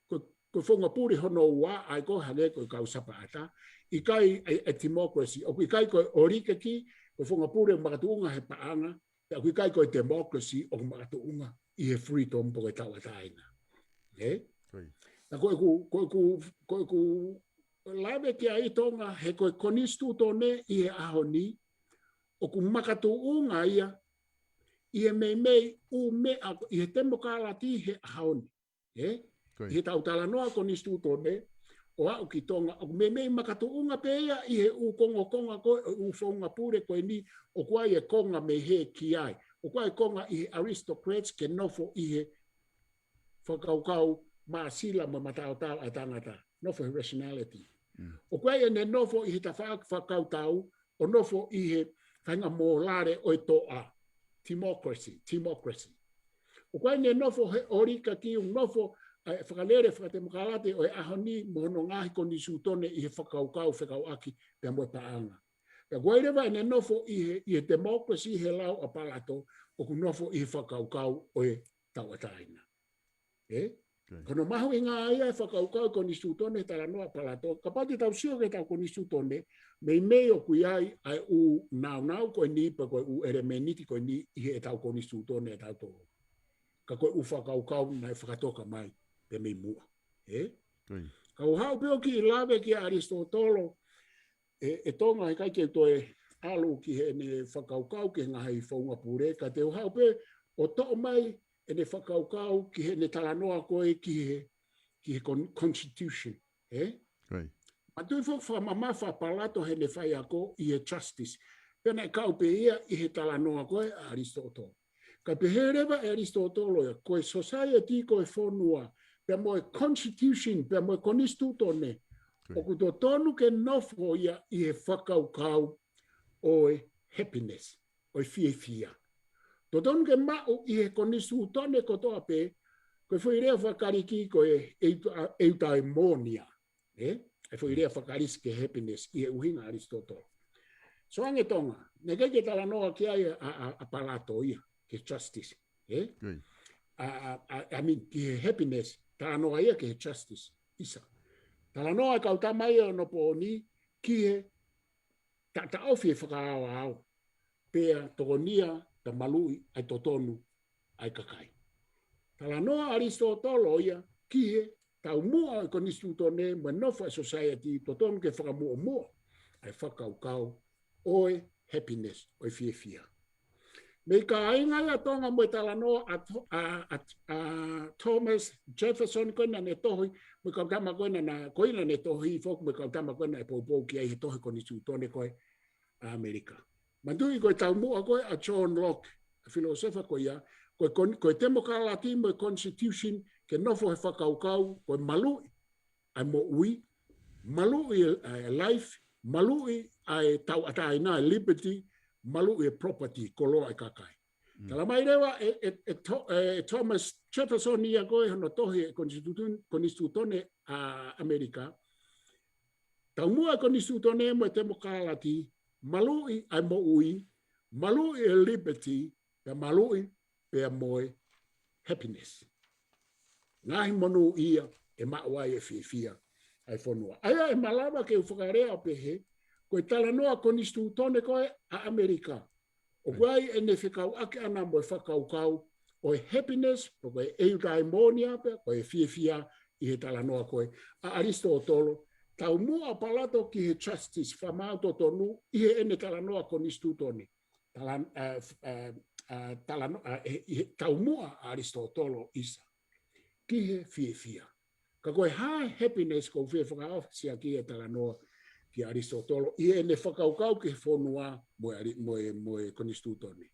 ko, ko e founga pule hono ua, ʻa ia ko e hangē ko e kau Sapaata, ʻikai e, e democracy, ʻoku ʻikai ko e ʻolikaki, ko e founga pule makatuʻunga he paʻanga, pea ʻoku ʻikai ko e democracy ʻoku makatuʻunga ʻi he freedom pe ko e tauʻatāina. ʻE? Pea ko ʻeku, ko ʻeku, ko ʻeku lave ki ai Tonga, he ko e konisitūtone ʻi he ʻaho ni, ʻoku makatuʻunga ia, ʻi he meimei ʻū meʻa, ʻi he temokalati he ʻaho ni. ʻE? ʻI heʻetau talanoa konisitūtone, ʻo aʻu ki Tonga, ʻoku meimei makatuʻunga pē ia ʻi he ʻū kongokonga ko ē, ʻū founga pule ko eni, ʻoku ʻi ai e konga mei hē ki ai. ʻOku ʻi ai e konga ʻi he aristocrats ke nofo ʻi he fakakaukau māsila mo mataotao ʻa e tangata. Nofo he rationality. ʻOku ʻi ai ʻene nofo ʻi he tafaʻaki fakakautau, ʻo nofo ʻi he faʻahinga mōlale ʻo e toʻa. Democracy, democracy. ʻOku ʻi ai ʻene nofo he ʻolikaki, ʻoku nofo ʻa e fakalele fakatemokalati ʻo e ʻaho ni mo hono ngaahi konisitūtone ʻi he fakakaukau fekauʻaki pea mo e paʻanga. Pea ʻoku ʻi ai leva ʻene nofo ʻi he, ʻi he democracy he lau ʻa Palato, ʻoku nofo ʻi he fakakaukau ʻo e tauʻatāina. ʻE? Ko hono mahuʻinga ia e fakakaukau konisitūtone he talanoa ʻa Palato, kapau te tau sio ki heʻetau konisitūtone, meimei ʻoku ʻi ai ʻa e ʻū nāunau ko eni pe ko e ʻū ʻelemēniti ko eni ʻi heʻetau konisitūtone ʻatautolu. Ka ko e ʻū fakakaukau naʻe fakatoka mai pē mei muʻa. ʻE? Ka u haʻu pē ʻo kiʻi lave kia ʻAlisitōtolo, ʻe, ʻe Tonga he ʻikai ke u toe ʻalu ki heʻene fakakaukau ki he ngaahi founga pule, ka te u haʻu pē ʻo toʻo mai ʻene fakakaukau ki heʻene talanoa ko ē ki he, ki he con-, constitution, ʻe? Manatuʻi foki fakamamafa ʻa Palato heʻene faiako ʻi he justice. Pea naʻe kau pē ia ʻi he talanoa ko ē ʻa ʻAlisitōtolo. Ka pehē leva ʻe ʻAlisitōtolo ia, ko e society ko e fonua, pea mo e constitution, pea mo e konisitūtone, ʻoku totonu ke nofo ia ʻi he fakakaukau ʻo e happiness, ʻo e fiefia. Totonu ke maʻu ʻi he konisitūtone kotoa pē, ko e foʻi lea fakaKalisi ko e euda-, eudaimonia. ʻE? ʻA e foʻi lea fakaKalisi ki he happiness ʻi he ʻuhinga ʻa ʻAlisitōtolo. So ange Tonga, Naʻe ʻikai ke talanoa ki ai ʻa, ʻa, ʻa Palato ia, ki he justice. Eh? Good. ʻA, ʻa, ʻa, I mean, ki he happiness, talanoa ia ki he justice, ʻisa. Talanoa e kau tama ia ʻo onopooni, ki he ta, taʻofi e fakaaoao, pea tokonia, ta maluʻi, ʻa e totonu, ʻa e kakai. Talanoa ʻa ʻAlisitōtolo ia, ki he taumuʻa ʻo e konisitūtone, mo e nofo ʻa e society, totonu ke fakamuʻomuʻa, ʻa e fakakaukau, ʻo e happiness, ʻo e fiefia. Mei he kāinga ia ʻa Tonga mo e talanoa ʻa, To- ʻa, ʻa, ʻa Thomas Jefferson ko ena naʻe tohi, mo e kau tama ko ena naʻe, ko ena naʻe tohi, foki mo e kau tama ko ena ʻe poupou ki ai he tohi konisitūtone ko ē ʻa ʻAmelika. Manatuʻi ko e taumuʻa ko ē ʻa John Locke, ʻa e filōsefa ko ia, ko e, kon- ko e temokalati mo e constitution, ke nofo he fakakaukau, ko e maluʻi, ʻa e moʻui, maluʻi e, e life, maluʻi ʻa e tauʻatāina, e liberty, maluʻi e property, koloa e kakai. Tala mai leva e, e, e, To- e Thomas Jefferson ia ko ē hono tohi e konisitūtone, konisitūtone ʻa ʻAmelika. Taumuʻa e konisitūtone mo e temokalati, maluʻi ʻa e moʻui, maluʻi e liberty, pea maluʻi pea mo e happiness. Ngaahi monū ia ʻe maʻu ai e fiefia ʻa e fonua. ʻA ia ʻe malava ke u fakalea ʻo pehē, ko e talanoa konisitūtone ko ē ʻa ʻAmelika. ʻOku ʻi ai ʻene fekauʻaki ʻana mo e fakakaukau, ʻo e happiness, pe ko e eudaimonia pea, ko e fiefia ʻi he talanoa ko ē ʻa ʻAlisitōtolo, taumuʻa ʻa Palato ki he justice, fakamaau totonu, ʻi heʻene talanoa konisitūtone. Talan-, ʻa, ʻa, ʻa, talano-, ʻa, ʻi he taumuʻa ʻa ʻAlisitōtolo ʻisa. Ki he fiefia. Ka ko e hā e happiness ʻoku ou fie fakaʻosi ʻaki e talanoa kia ʻAlisitōtolo, ʻi heʻene fakakaukau ki he fonua mo e ʻali-, mo e, mo e konisitūtone.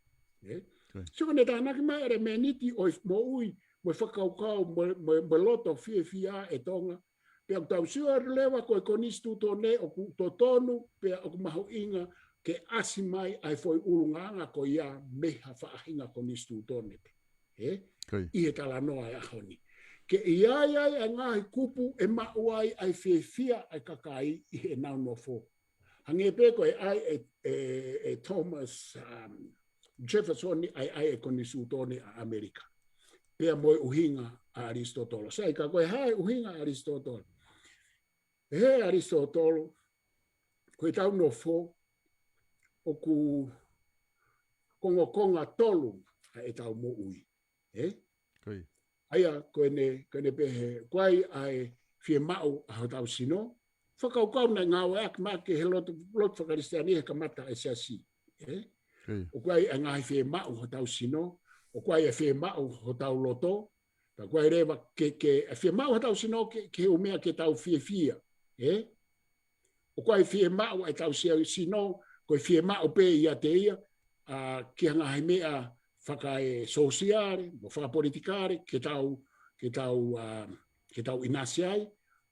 Eh? Good. Sio ko ʻene tānaki mai ʻelemēniti ʻo e moʻui, mo e fakakaukau, mo e, mo e, mo e loto fiefia ʻa e Tonga. Pea ʻoku tau sio atu leva ko e konisitūtone ʻoku totonu, pea ʻoku mahuʻinga ke ʻasi mai ʻa e foʻi ʻulungaanga ko ia mei ha faʻahinga konisitūtone pē. Eh? Good. ʻI he talanoa e ʻaho ni. Ke ʻi ai ai ʻa e ngaahi kupu ʻe maʻu ai ʻa e fiefia ʻa e kakai ʻi heʻenau nofo. Hangē pē ko e ʻai e, e, e Thomas, um, Jefferson ʻa e ʻai e konisitūtone ʻa ʻAmelika. Pea mo e ʻuhinga ʻa ʻAlisitōtolo. Sai ka ko e hā e ʻuhinga ʻa ʻAlisitōtolo. He ʻAlisitōtolo, ko ʻetau nofo, ʻoku kongokonga tolu ʻa ʻetau moʻui. Eh? Good. ʻA ia, ko ʻene, ko ʻene pehē, ko e ʻai ʻa e fiemaʻu ʻa hotau sino, fakakaukau naʻe ngāueʻaki mai ki he lotu, lotu fakakalisitiane he kamata e siasi. Eh? Good. ʻOku ʻi ai e ngaahi fiemaʻu hotau sino, ʻoku ʻi ai e fiemaʻu hotau loto, ka ʻoku ʻi ai leva ke, ke, e fiemaʻu hotau sino ke, ke ʻuhinga ke tau fiefia. Eh? ʻOku ʻi ai e fiemaʻu ʻetau sia-, sino, ko e fiemaʻu pē ʻiate ia, ʻa, ki he ngaahi meʻa fakaesōsiale, mo fakapolitikale, ke tau, ke tau, ʻa, ke tau ʻinasi ai,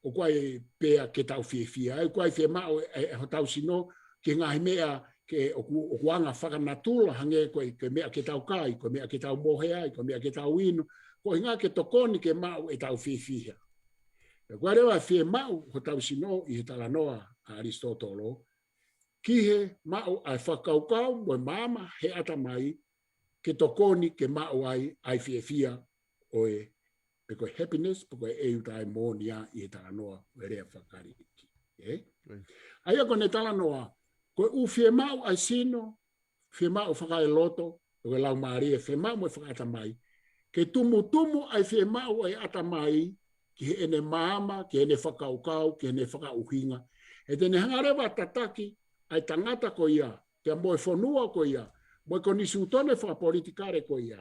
ʻoku ʻi ai pea ke tau fiefia ai, ʻoku ʻi ai e fiemaʻu e, e hotau sino, ki he ngaahi meʻa ke ʻoku, ʻoku anga fakanatula hangē ko e, ko e meʻa ke tau kai, ko e meʻa ke tau mohe ai, ko e meʻa ke tau inu, ko e ʻuhinga ke tokoni ke maʻu ʻetau fiefia. Pea ko e leva e fiemaʻu hotau sino ʻi he talanoa ʻa ʻAlisitōtolo, ki he maʻu ʻa e fakakaukau mo e maama he ʻatamai, ke tokoni ke maʻu ai ʻa e fiefia ʻo e, pe ko e happiness, pe ko e eudaimonia ʻi he talanoa ʻo e lea fakaKalisi. Eh? Good. ʻA ia ko ʻene talanoa, ko e ʻū fiemaʻu ʻa e sino, fiemaʻu fakaeloto, ʻo e laumālie, fiemaʻu mo e fakaʻatamai. Ke tumutumu ʻa e fiemaʻu ʻa e ʻatamai, ki heʻene maama, ki heʻene fakakaukau, ki heʻene fakaʻuhinga. He te ne hanga leva ʻo tataki ʻa e tangata ko ia, pea mo e fonua ko ia, mo e konisitūtone fakapolitikale ko ia.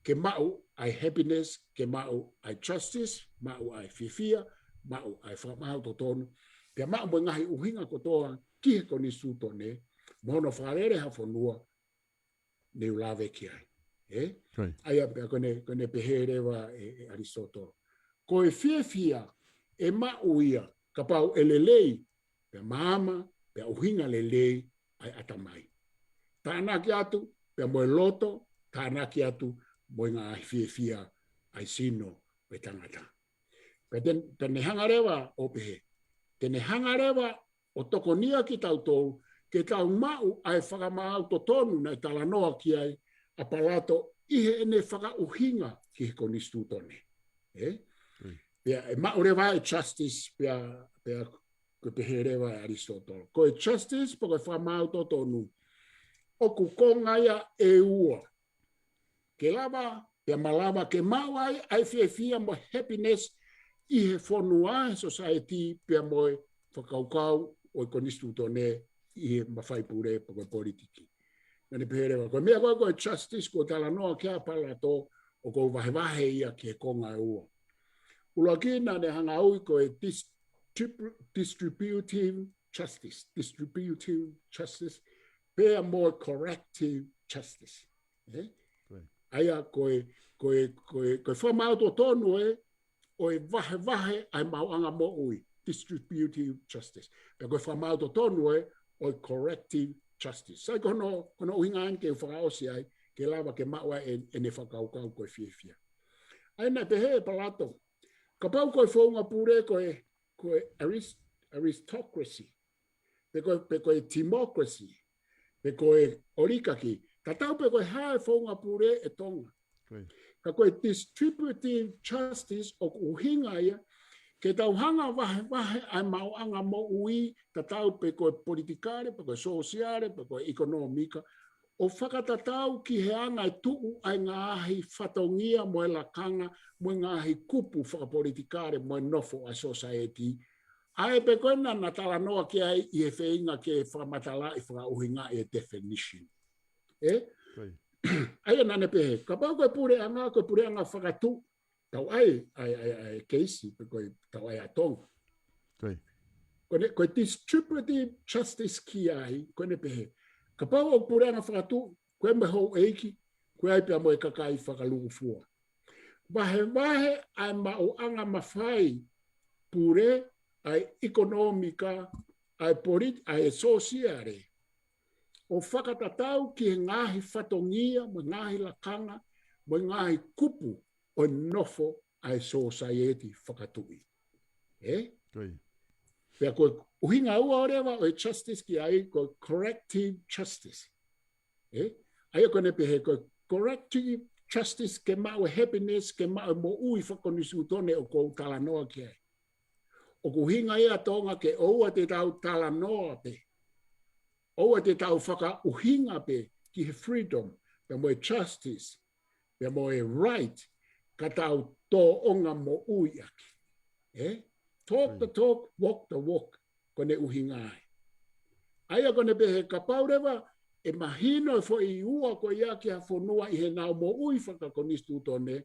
Ke maʻu ʻa e happiness, ke maʻu ʻa e justice, maʻu ʻa e fiefia, maʻu ʻa e fakamaau totonu, pea maʻu mo e ngaahi ʻuhinga kotoa ki he konisitūtone, mo hono fakalele ha fonua, ne u lave ki ai. Eh? Good. ʻA ia pea ko ʻene, ko ʻene pehē leva e, e ʻAlisitōtolo. Ko e fiefia ʻe maʻu ia kapau ʻe lelei, pea maama, pea ʻuhinga lelei ʻa e ʻatamai. Tānaki atu, pea mo e loto, tānaki atu mo e ngaahi fiefia ʻa e sino ʻo e tangata. Pea te, te ne hanga leva ʻo pehē. Te ne hanga leva ʻo tokonia kitautolu ke tau maʻu ʻa e fakamaau totonu naʻe talanoa ki ai ʻa Palato ʻi heʻene fakaʻuhinga ki he konisitūtone. Ē? Pea ʻe maʻu leva e justice, pea, pea ko e pehē leva ʻe ʻAlisitōtolo. Ko e justice, pe ko e fakamaau totonu, ʻoku konga ia ʻe ua. Ke lava, pea malava ke maʻu ai ʻa e fiefia mo e happiness ʻi he fonua, he society, pea mo e fakakaukau ʻo e konisitūtone ʻi he mafai pule pe ko e politiki. Naʻa ne pehē leva, ko e meʻa ko ē ko e justice ko e talanoa ki ai ʻa Palato, ʻoku ou vahevahe ia ki he konga ʻe ua. ʻUluaki naʻa ne hanga ʻo ui ko e distribu-, distributive justice, distributive justice, pea mo e corrective justice. Ē? ʻA ia ko e, ko e, ko e, ko e fakamaau totonu ē, ʻo e vahevahe ʻa e maʻuʻanga moʻui, distributive justice. Pea ko e fakamaau totonu ē, ʻo e corrective justice. Sai ko hono, ko hono ʻuhinga eni ke u fakaʻosi ai, ke lava ke maʻu ai e, ʻene fakakaukau ko e fiefia. ʻA ia naʻe pehē ʻe Palato, kapau ko e founga pule ko e, ko e arist-, aristocracy, pe ko, pe ko e democracy, pe ko e olikaki, tatau pe ko e hā e founga pule ʻe Tonga. Ka ko e distributive justice ʻoku ʻuhinga ia, ke tau hanga vahevahe ʻa e maʻuʻanga moʻui, tatau pe ko e politikale, pe ko e sōsiale, pe ko e ʻekonōmika, ʻo fakatatau ki he anga e tuʻu ʻa e ngaahi fatongia mo e lakanga, mo e ngaahi kupu fakapolitikale mo e nofo ʻa e society. ʻA ē pē ko ē naʻa na talanoa ki ai ʻi he feinga ke fakamatalaʻi fakaʻuhingaʻi e definition. Ē? ʻA ia naʻa ne pehē, kapau ko e puleʻanga, ko e puleʻanga fakatuʻi, tau ʻai, ʻai, ʻai, ʻai keisi, pe ko e tau ʻai ʻa Tonga. Ko ʻene, ko e distributive justice ki ai, ko ʻene pehē, kapau ʻoku puleʻanga fakatuʻi, ko e mo e houʻeiki, ko e ʻai pea mo e kakai fakalūkufua. Vahevahe ʻa e maʻuʻanga mafai, pule, ʻa e ʻekonōmika, ʻa e politi-, ʻa e sōsiale, ʻo fakatatau ki he ngaahi fatongia, mo e ngaahi lakanga, mo e ngaahi kupu ʻo e nofo ʻa e society fakatuʻi. Ē? Pea ko e ʻuhinga ua ʻo leva ʻo e justice ki ai ko e corrective justice. Ē? ʻA ia ko ʻene pehē ko e corrective justice ke maʻu e happiness, ke maʻu e moʻui fakakonisitūtone ʻoku ou talanoa ki ai. ʻOku ʻuhinga ia Tonga ke ʻoua te tau talanoa pē. ʻOua te tau fakaʻuhinga pē ki he freedom, pea mo e justice, pea mo e right, ka tau tōʻonga moʻui ʻaki. Ē? Talk the talk, walk the walk, ko ʻene ʻuhinga ai. ʻA ia ko ʻene pehē kapau leva, ʻe mahino e foʻi ua ko ia ki ha fonua ʻi heʻenau moʻui fakakonisitūtone,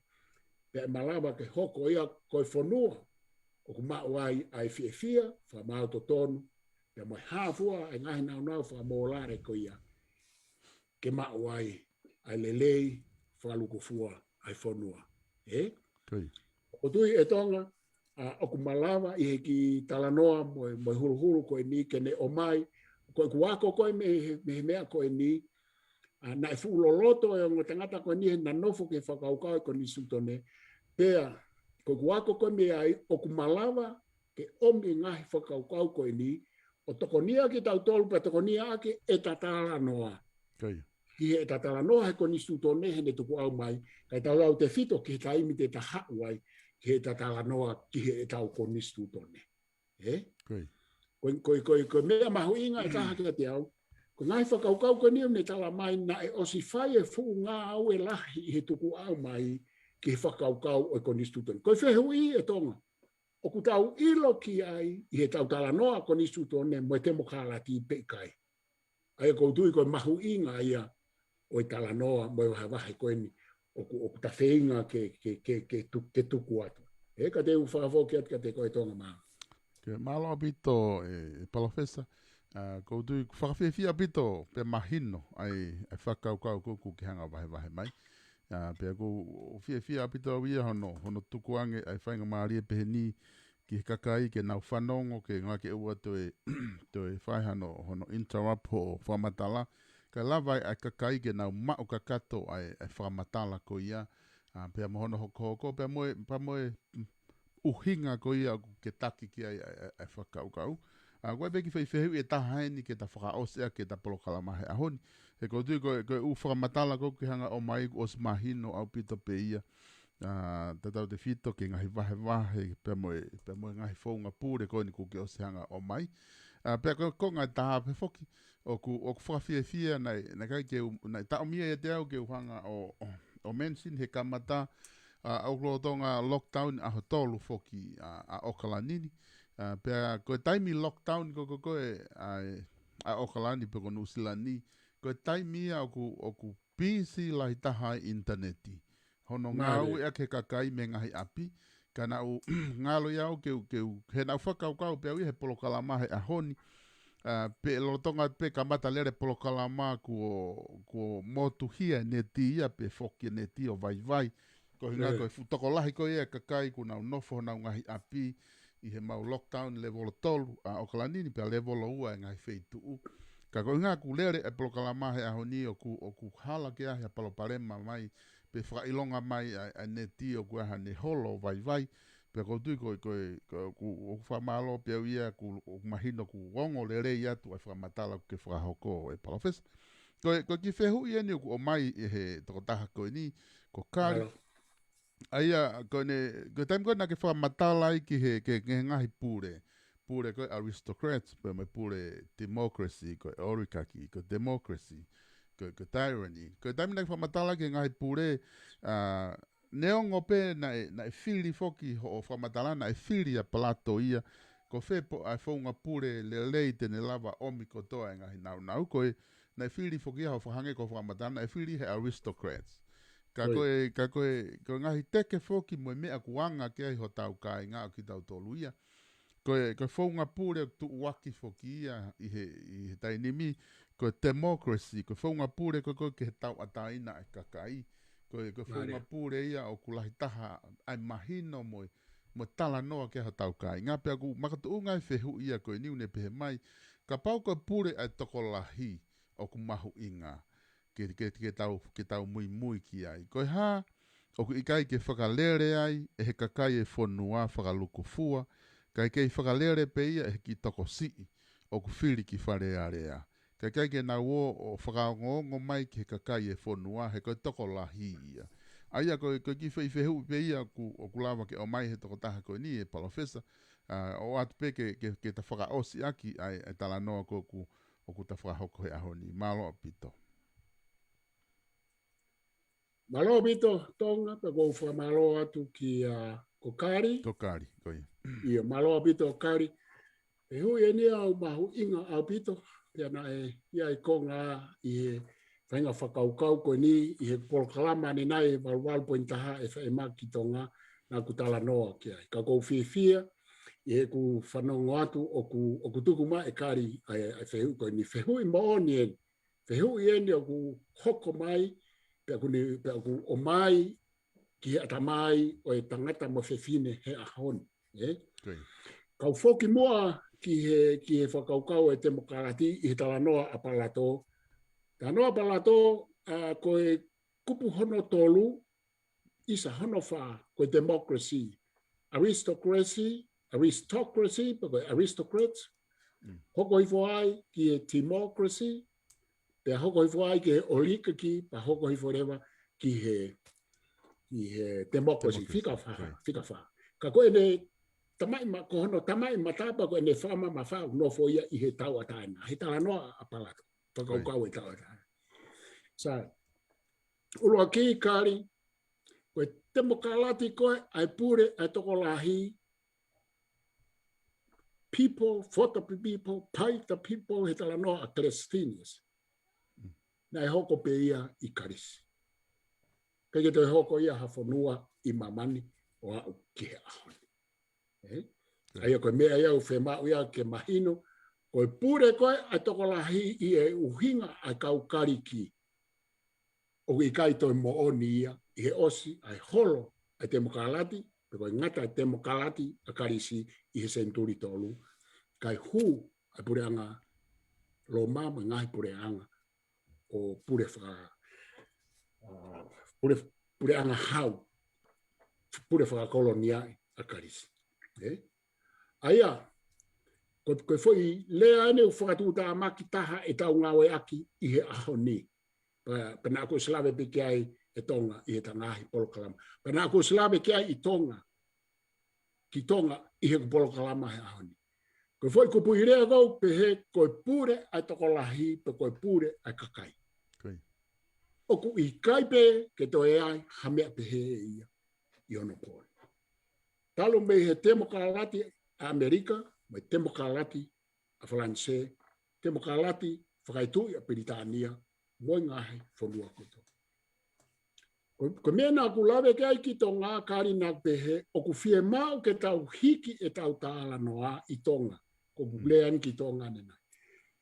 pea ʻe malava ke hoko ia ko e fonua ʻoku maʻu ai ʻa e fiefia, fakamaau totonu, pea mo e hā fua ʻa e ngaahi nāunau fakamōlale ko ia ke maʻu ai ʻa e lelei fakalūkufua ʻa e fonua. Ē? ʻOku ou tui ʻe Tonga, ʻa, ʻoku malava ʻi he kiʻi talanoa mo e, mo e huluhulu ko eni ke ne ʻomai, ko ʻeku ako ko ē mei he, mei he meʻa ko eni, ʻa, naʻe fuʻu loloto e ongo tangata ko eni heʻena nofo ke fakakaukau e konisitūtone, pea, ko ʻeku ako ko ē mei ai, ʻoku malava ke ʻomi e ngaahi fakakaukau ko eni, ʻo tokonia kitautolu pea tokonia ʻaki ʻeta talanoa. Ki heʻeta talanoa he konisitūtone heʻene tukuʻau mai, kae tautautefito ki he taimi te ta haʻu ai, ki heʻeta talanoa ki heʻetau konisitūtone. Ē? Ko e, ko e, ko e, ko e meʻa mahuʻinga ʻe taha kiate au, ko e ngaahi fakakaukau ko eni ʻoku ne tala mai naʻe ʻosi fai e fuʻu ngāue lahi ʻi he tukuʻau mai ki he fakakaukau ʻo e konisitūtone. Ko e fehuʻi ʻe Tonga, ʻoku tau ʻilo ki ai ʻi heʻetau talanoa konisitūtone mo e temokalati pe ʻikai? ʻA ia ʻoku ou tui ko e mahuʻinga ia ʻo e talanoa mo e vahevahe ko eni ʻoku, ʻoku ta feinga ke, ke, ke, ke, tu-, ke tuku atu. Ē, ka te u fakafoki atu kiate koe Tonga mā. Ke mālō ʻaupito e, e Palōfesa, ʻa, ʻoku ou tui fakafiefia ʻaupito pea mahino ʻa e, ʻa e fakakaukau ko ē ʻoku ke hanga vahevahe mai. ʻA, pea ʻoku ou fiefia ʻaupito au ia hono, hono tukuange ʻa e faingamālie pehē ni ki he kakai ke nau fanongo ke ngā ke ua toe, toe fai hano, hono interrupt hoʻo fakamatala. Kae lava ai ʻa e kakai ke nau maʻu kakato ʻa e, ʻa e fakamatala ko ia, ʻa, pea mo hono hokohoko, pea mo e, pea mo e, mm, ʻuhinga ko ia ʻoku ke taki ki ai ʻa e, ʻa e, ʻa e fakakaukau. ʻA, ko e pē kiʻi fehuʻi ʻe taha eni ke ta fakaʻosi ʻaki ʻeta polokalama he ʻaho ni. He ʻoku ou tui ko e, ko e ʻū fakamatala ko ē ʻoku ke hanga ʻo ʻomai kuo ʻosi mahino ʻaupito pē ia. ʻA, tatau tefito ki he ngaahi vahevahe, pea mo e, pea mo e ngaahi founga pule ko eni kuo ke ʻosi hanga ʻo ʻomai. ʻA, pea ko e, ko e ngaahi taha pē foki, ʻoku, ʻoku fakafiefia naʻe, naʻe ʻikai ke u, naʻe taʻomia ʻiate au ke u hanga ʻo, ʻo, ʻo mention he kamata, ʻa, ʻoku lolotonga lockdown ʻaho tolu foki ʻa, ʻa ʻOkalani ni. ʻA, pea ko e taimi lockdown ko, ko, ko e, ʻa, ʻa ʻOkalani pe ko Nuʻusila ni, ko e taimi ia ʻoku, ʻoku pisi lahi taha ai ʻinitaneti. Hono ngāueʻaki he kakai mei he ngaahi ʻapi, ka naʻu ngalo ia au ke u, ke u, he naʻu fakakaukau pē au ia he polokalama he ʻaho ni, ʻa, pe lolotonga pē kamata lele polokalama kuo, kuo motuhia e neti ia pe foki e neti ʻo vaivai. Ko e ʻuhinga ko e fuʻu tokolahi ko ia e kakai kuo nau nofo honau ngaahi ʻapi ʻi he mau lockdown level tolu ʻa ʻOkalani ni pea level ua e ngaahi feituʻu. Ka ko e ʻuhinga kuo lele e polokalama he ʻaho ni ʻoku, ʻoku hala ke ʻi ai ha palopalema mai, pe fakaʻilonga mai ʻa, ʻa e neti ʻoku ʻi ai haʻane holo vaivai. Pea ʻoku ou tui ko e, ko e, ko e, ʻoku, ʻoku fakamālō pē au ia ʻoku, ʻoku mahino kuo ongo lelei atu ʻa e fakamatala ʻoku ke fakahoko ʻe Palōfesa. Ko e, ko e kiʻi fehuʻi eni ʻoku ʻomai ʻe he tokotaha ko eni, ko Kali. ʻA ia, ko ʻene, ko e taimi ko ē naʻa ke fakamatala ai ki he, ki he, ki he ngaahi pule. Pule ko e aristocrats, pea mo e pule democracy, ko e oligarchy, ko e democracy, ko e, ko e tyranny. Ko e taimi naʻa ke fakamatala ki he ngaahi pule, ʻa, neongo pē naʻe, naʻe fili foki hoʻo fakamatala, naʻe fili ʻa Palato ia, ko fē pē ʻa e founga pule lelei te ne lava ʻomi kotoa e ngaahi nāunau, ko e, naʻe fili foki ia hoʻo fakahangē ko hoʻo fakamatala, naʻe fili he aristocrats. Ka ko e, ka ko e, ko e ngaahi teke foki mo e meʻa ʻoku anga ki ai hotau kāinga ʻo kitautolu ia. Ko e, ko e founga pule tuʻuaki foki ia ʻi he, ʻi he taimi ni, ko e democracy, ko e founga pule ko e, ko e ki he tauʻatāina ʻa e kakai. Ko e, ko e founga pule ia ʻoku lahi taha ʻa e mahino mo e, mo e talanoa ki ai hotau kāinga. Pea ʻoku makatuʻunga e fehuʻi ia ko eni ʻoku ne pehē mai, kapau ko e pule ʻa e tokolahi ʻoku mahuʻinga ke, ke, ke tau, ke tau muimui ki ai. Ko e hā ʻoku ʻikai ke fakalele ai ʻe he kakai e fonua fakalukufua, kae kei fakalele pē ia ʻe he kiʻi tokosiʻi ʻoku fili ki Fale Alea. Kae ʻikai ke nau ō ʻo fakaongoongo mai ki he kakai e fonua he ko e tokolahi ia. ʻA ia ko e, ko e kiʻi fehuʻi pē ia ʻoku, ʻoku lava ke ʻomai he tokotaha ko eni ʻe Palōfesa, ʻa, ʻoatu pē ke, ke, ke ta fakaʻosi ʻaki ʻa e, ʻa e talanoa ko ē ʻoku, ʻoku ta fakahoko he ʻaho ni. Mālō ʻaupito. Mālō ʻaupito Tonga, pea ʻoku ou fakamālō atu kia, ʻa, ko Kali. Ko Kali, ko ia. ʻIo, mālō ʻaupito Kali. Fehuʻi eni ʻoku mahuʻinga ʻaupito, pea naʻe ʻi ai e konga ʻi he faʻahinga fakakaukau ko eni, ʻi he polokalama ʻanenai ʻe valu valu poini taha ʻe fai mai ki Tonga, naʻa ku talanoa ki ai. Ka ʻoku ou fiefia, ʻi heʻeku fanongo atu ʻoku, ʻoku tuku mai ʻe Kali ʻa e, ʻa e fehuʻi ko eni, fehuʻi moʻoni eni. Fehuʻi eni ʻoku hoko mai, pea ʻoku ne, pea ʻoku ʻomai ki he ʻatamai ʻo e tangata mo fefine he ʻaho ni, ē? Kau foki muʻa ki he, ki he fakakaukau ʻa e temokalati ʻi he talanoa ʻa Palato. Talanoa ʻa Palato, ʻa, ko e kupu hono tolu, ʻisa hono fā, ko e democracy, aristocracy, aristocracy, pe ko e aristocrats, hoko hifo ai ki he democracy, pea hoko hifo ai ki he oligarchy, pea hoko hifo leva ki he, ki he democracy. Democracy, fika fā, fika fā. Ka ko ʻene tamaʻi ma-, ko hono tamaʻi mata pea ko ʻene fakamamafa ʻoku nofo ia ʻi he tauʻatāina. He talanoa ʻa Palato. Fakakaukau e tauʻatāina. Sai. ʻUluaki Kali, ko e temokalati ko ē ʻa e pule ʻa e tokolahi, people, for the people, by the people, he talanoa ʻa Cleisthenes. Naʻe hoko pē ia ʻi Kalisi. ʻIkai ke toe hoko ia ha fonua ʻi māmani ʻo aʻu ki he ʻaho ni. Ē? ʻA ia ko e meʻa ia ʻoku fiemaʻu ia ke mahino, ko e pule ko ē ʻa e tokolahi ʻi he ʻuhinga ʻa e kau Kalisi, ʻoku ʻikai toe moʻoni ia ʻi he ʻosi ʻa e holo ʻa e temokalati, pe ko e ngata e temokalati ʻa Kalisi ʻi he senituli tolu, kae hū ʻa e puleʻanga Loma mo e ngaahi puleʻanga ʻo pule faka-, ʻa, pule, puleʻanga hau, pule fakakolonia ʻa Kalisi. Ē? ʻA ia, Ko, ko e foʻi lea ʻeni ʻoku fakatuʻutāmaki taha ʻetau ngāueʻaki ʻi he ʻaho ni. Pea, pea naʻá ku ʻosi lave pē ki ai ʻe Tonga ʻi heʻeta ngaahi polokalama. Pea naʻá ku ʻosi lave ki ai ʻi Tonga, ki Tonga ʻi heʻeku polokalama he ʻaho ni. Ko e foʻi kupuʻi lea ʻoku pehē ko e pule ʻa e tokolahi pe ko e pule ʻa e kakai. Ko ia. ʻOku ʻikai pē ke toe ʻi ai ha meʻa pehē ia ʻi onopooni. Talu mei he temokalati ʻa ʻAmelika, mo e temokalati ʻa Falanisē, temokalati fakaetuʻi ʻa Pilitānia, mo e ngaahi fonua kotoa. Ko, ko e meʻa naʻá ku lave ki ai ki Tonga, Kali, naʻá ku pehē, ʻoku fiemaʻu ke tau hiki ʻetau talanoa ʻi Tonga. Ko ʻeku lea ʻeni ki Tonga ʻanenai.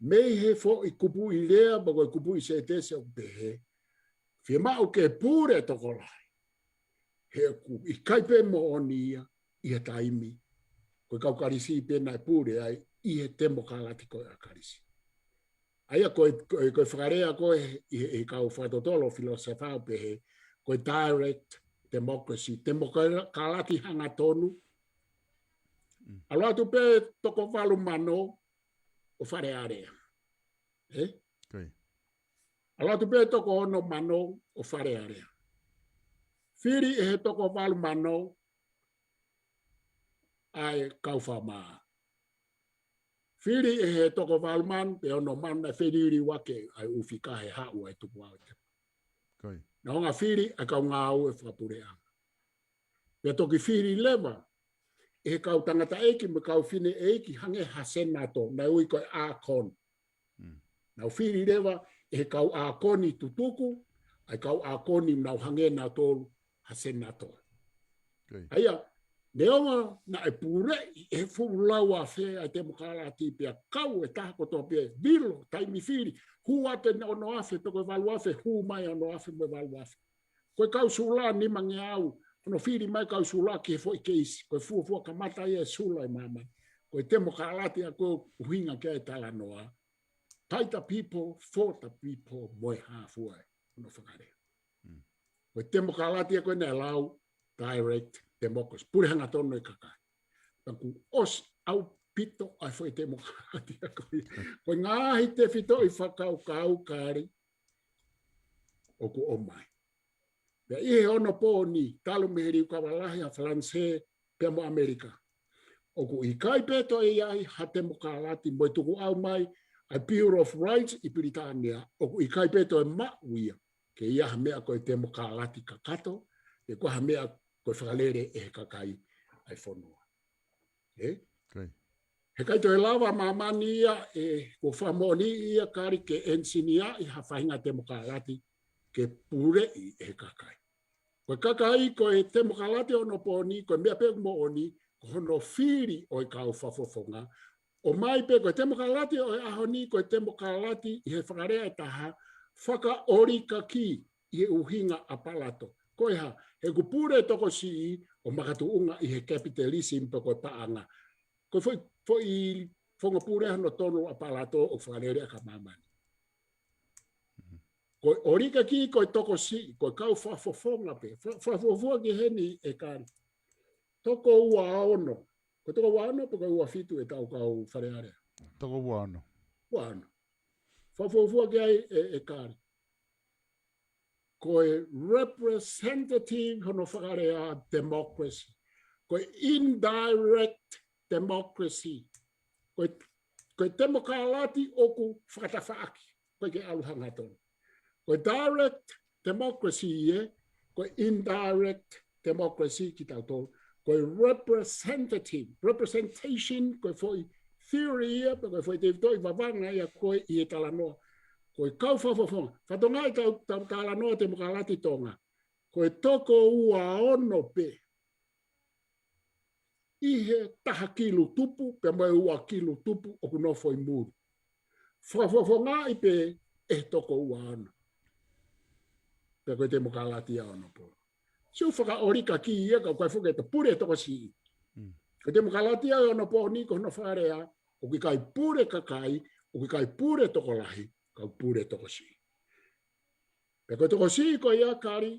Mei he foʻi kupuʻi lea, pe ko e kupuʻi sētesi ʻoku pehē, fiemaʻu ke pule tokolahi. He ʻoku ʻikai pē moʻoni ia ʻi he taimi ko e kau Kalisi pē naʻe pule ai ʻi he temokalati ko ē ʻa Kalisi. ʻA ia ko e, ko e, ko e fakalea ko ē ʻi he, ʻi he kau fakatotolo filōsefa ʻoku pehē, ko e direct democracy, temokalati hangatonu. ʻAlu atu pē toko valu mano ʻo Fale Alea. Ē? Ko ia. ʻAlu atu pē toko ono mano ʻo Fale Alea. Fili ʻe he toko valu mano ʻa e kau fakamā. Fili ʻe he toko valu mano, pe ono mano, naʻe feliliuaki ʻa e ʻū fika he haʻu ʻa e Tukuʻau ʻi Tepa. Ko ia. Naʻe hanga fili ʻa e kau ngāue fakapuleʻanga. Pea toki fili leva ʻe he kau tangataʻeiki mo e kau fineʻeiki hangē ha senatō, naʻe ui ko e ʻākoni. Nau fili leva ʻe he kau ʻākoni tutuku, ʻa e kau ʻākoni nau hangē nautolu ha senatō. Ko ia. ʻA ia, neongo naʻe puleʻi ʻe he fuʻu lau afe ʻa e temokalati pea kau e taha kotoa pē, vilo, taimi fili, hū atu e ono afe, pe ko e valu afe, hū mai ono afe mo e valu afe. Ko e kau Sula nimangeau, hono fili mai kau Sula ki he foʻi keisi, ko e fuofua kamata ia e Sula ʻi māmani. Ko e temokalati ʻa ko e ʻuhinga ki ai e talanoa. By the people, for the people, mo e hā fua ē, hono fakalea. Ko e temokalati ʻa ko ē naʻe lau, direct democracy, pule hangatonu e kakai. Pea kuo ʻosi ʻaupito ʻa e foʻi temokalati ʻa ko ia. Ko e ngaahi tefitoʻi fakakaukau, Kali, ʻoku ʻomai. Pea ʻi he onopooni, talu mei he liukava lahi ʻa Falanisē pea mo ʻAmelika, ʻoku ʻikai pē toe ʻi ai ha temokalati mo e tukuʻau mai ʻa e Bill of Rights ʻi Pilitānia, ʻoku ʻikai pē toe maʻu ia ke ʻi ai ha meʻa ko e temokalati kakato, pe ko ha meʻa ko e fakalele ʻe he kakai ʻa e fonua. Ē? Ko ia. He ʻikai toe lava māmani ia, ē, kuo fakamoʻoniʻi ia, Kali, ke ʻenisiniaʻi ha faʻahinga temokalati ke puleʻi ʻe he kakai. Ko e kakai, ko e temokalati ʻo onopooni, ko e meʻa pē moʻoni, ko hono fili ʻo e kau fakafofonga. ʻOmai pē ko e temokalati ʻo e ʻaho ni, ko e temokalati ʻi he fakalea ʻe taha, fakaʻolikaki ʻi he ʻuhinga ʻapalato. Ko e hā, he ʻoku pule tokosiʻi ʻo makatuʻunga ʻi he capitalism pe ko e paʻanga. Ko e foʻi, foʻi founga pule hono tonu ʻapalato ʻo fakalele ʻaki ʻa māmani. Ko e ʻolikaki, ko e tokosiʻi, ko e kau fakafofonga pē. Fa-, fakafuofua ki heni, ʻe Kali. Toko ua ono. Ko e toko ua ono, pe ko e ua fitu ʻetau kau Fale Alea? Toko ua ono. Ua ono. Fakafuofua ki ai, ʻe, ʻe Kali. Ko e representative hono fakalea democracy. Ko e indirect democracy. Ko e, ko e temokalati ʻoku fakatafaʻaki. ʻOku ʻikai ke ʻalu hangatonu. Ko e direct democracy ē, ko e indirect democracy kitautolu. Ko e representative, representation, ko e foʻi theory ia, pe ko e foʻi tefitoʻi vavanga ia ko ē ʻi he talanoa. Ko e kau fakafofonga. Fakatonga ʻetau, tau talanoa temokalati Tonga. Ko e toko ua ono pē ʻi he taha kilu tupu, pea mo e ua kilu tupu ʻoku nofo ʻi muli. Fakafofongaʻi pē ʻe he toko ua ono. Pea ko e temokalati ʻa onopooni. Sio fakaʻolikaki ia ka ʻoku ʻikai foki ke pule tokosiʻi. Ko e temokalati ʻa onopooni ko hono fakalea, ʻoku ʻikai pule kakai, ʻoku ʻikai pule tokolahi, ka ʻoku pule tokosiʻi. Pea ko e tokosiʻi ko ia, Kali,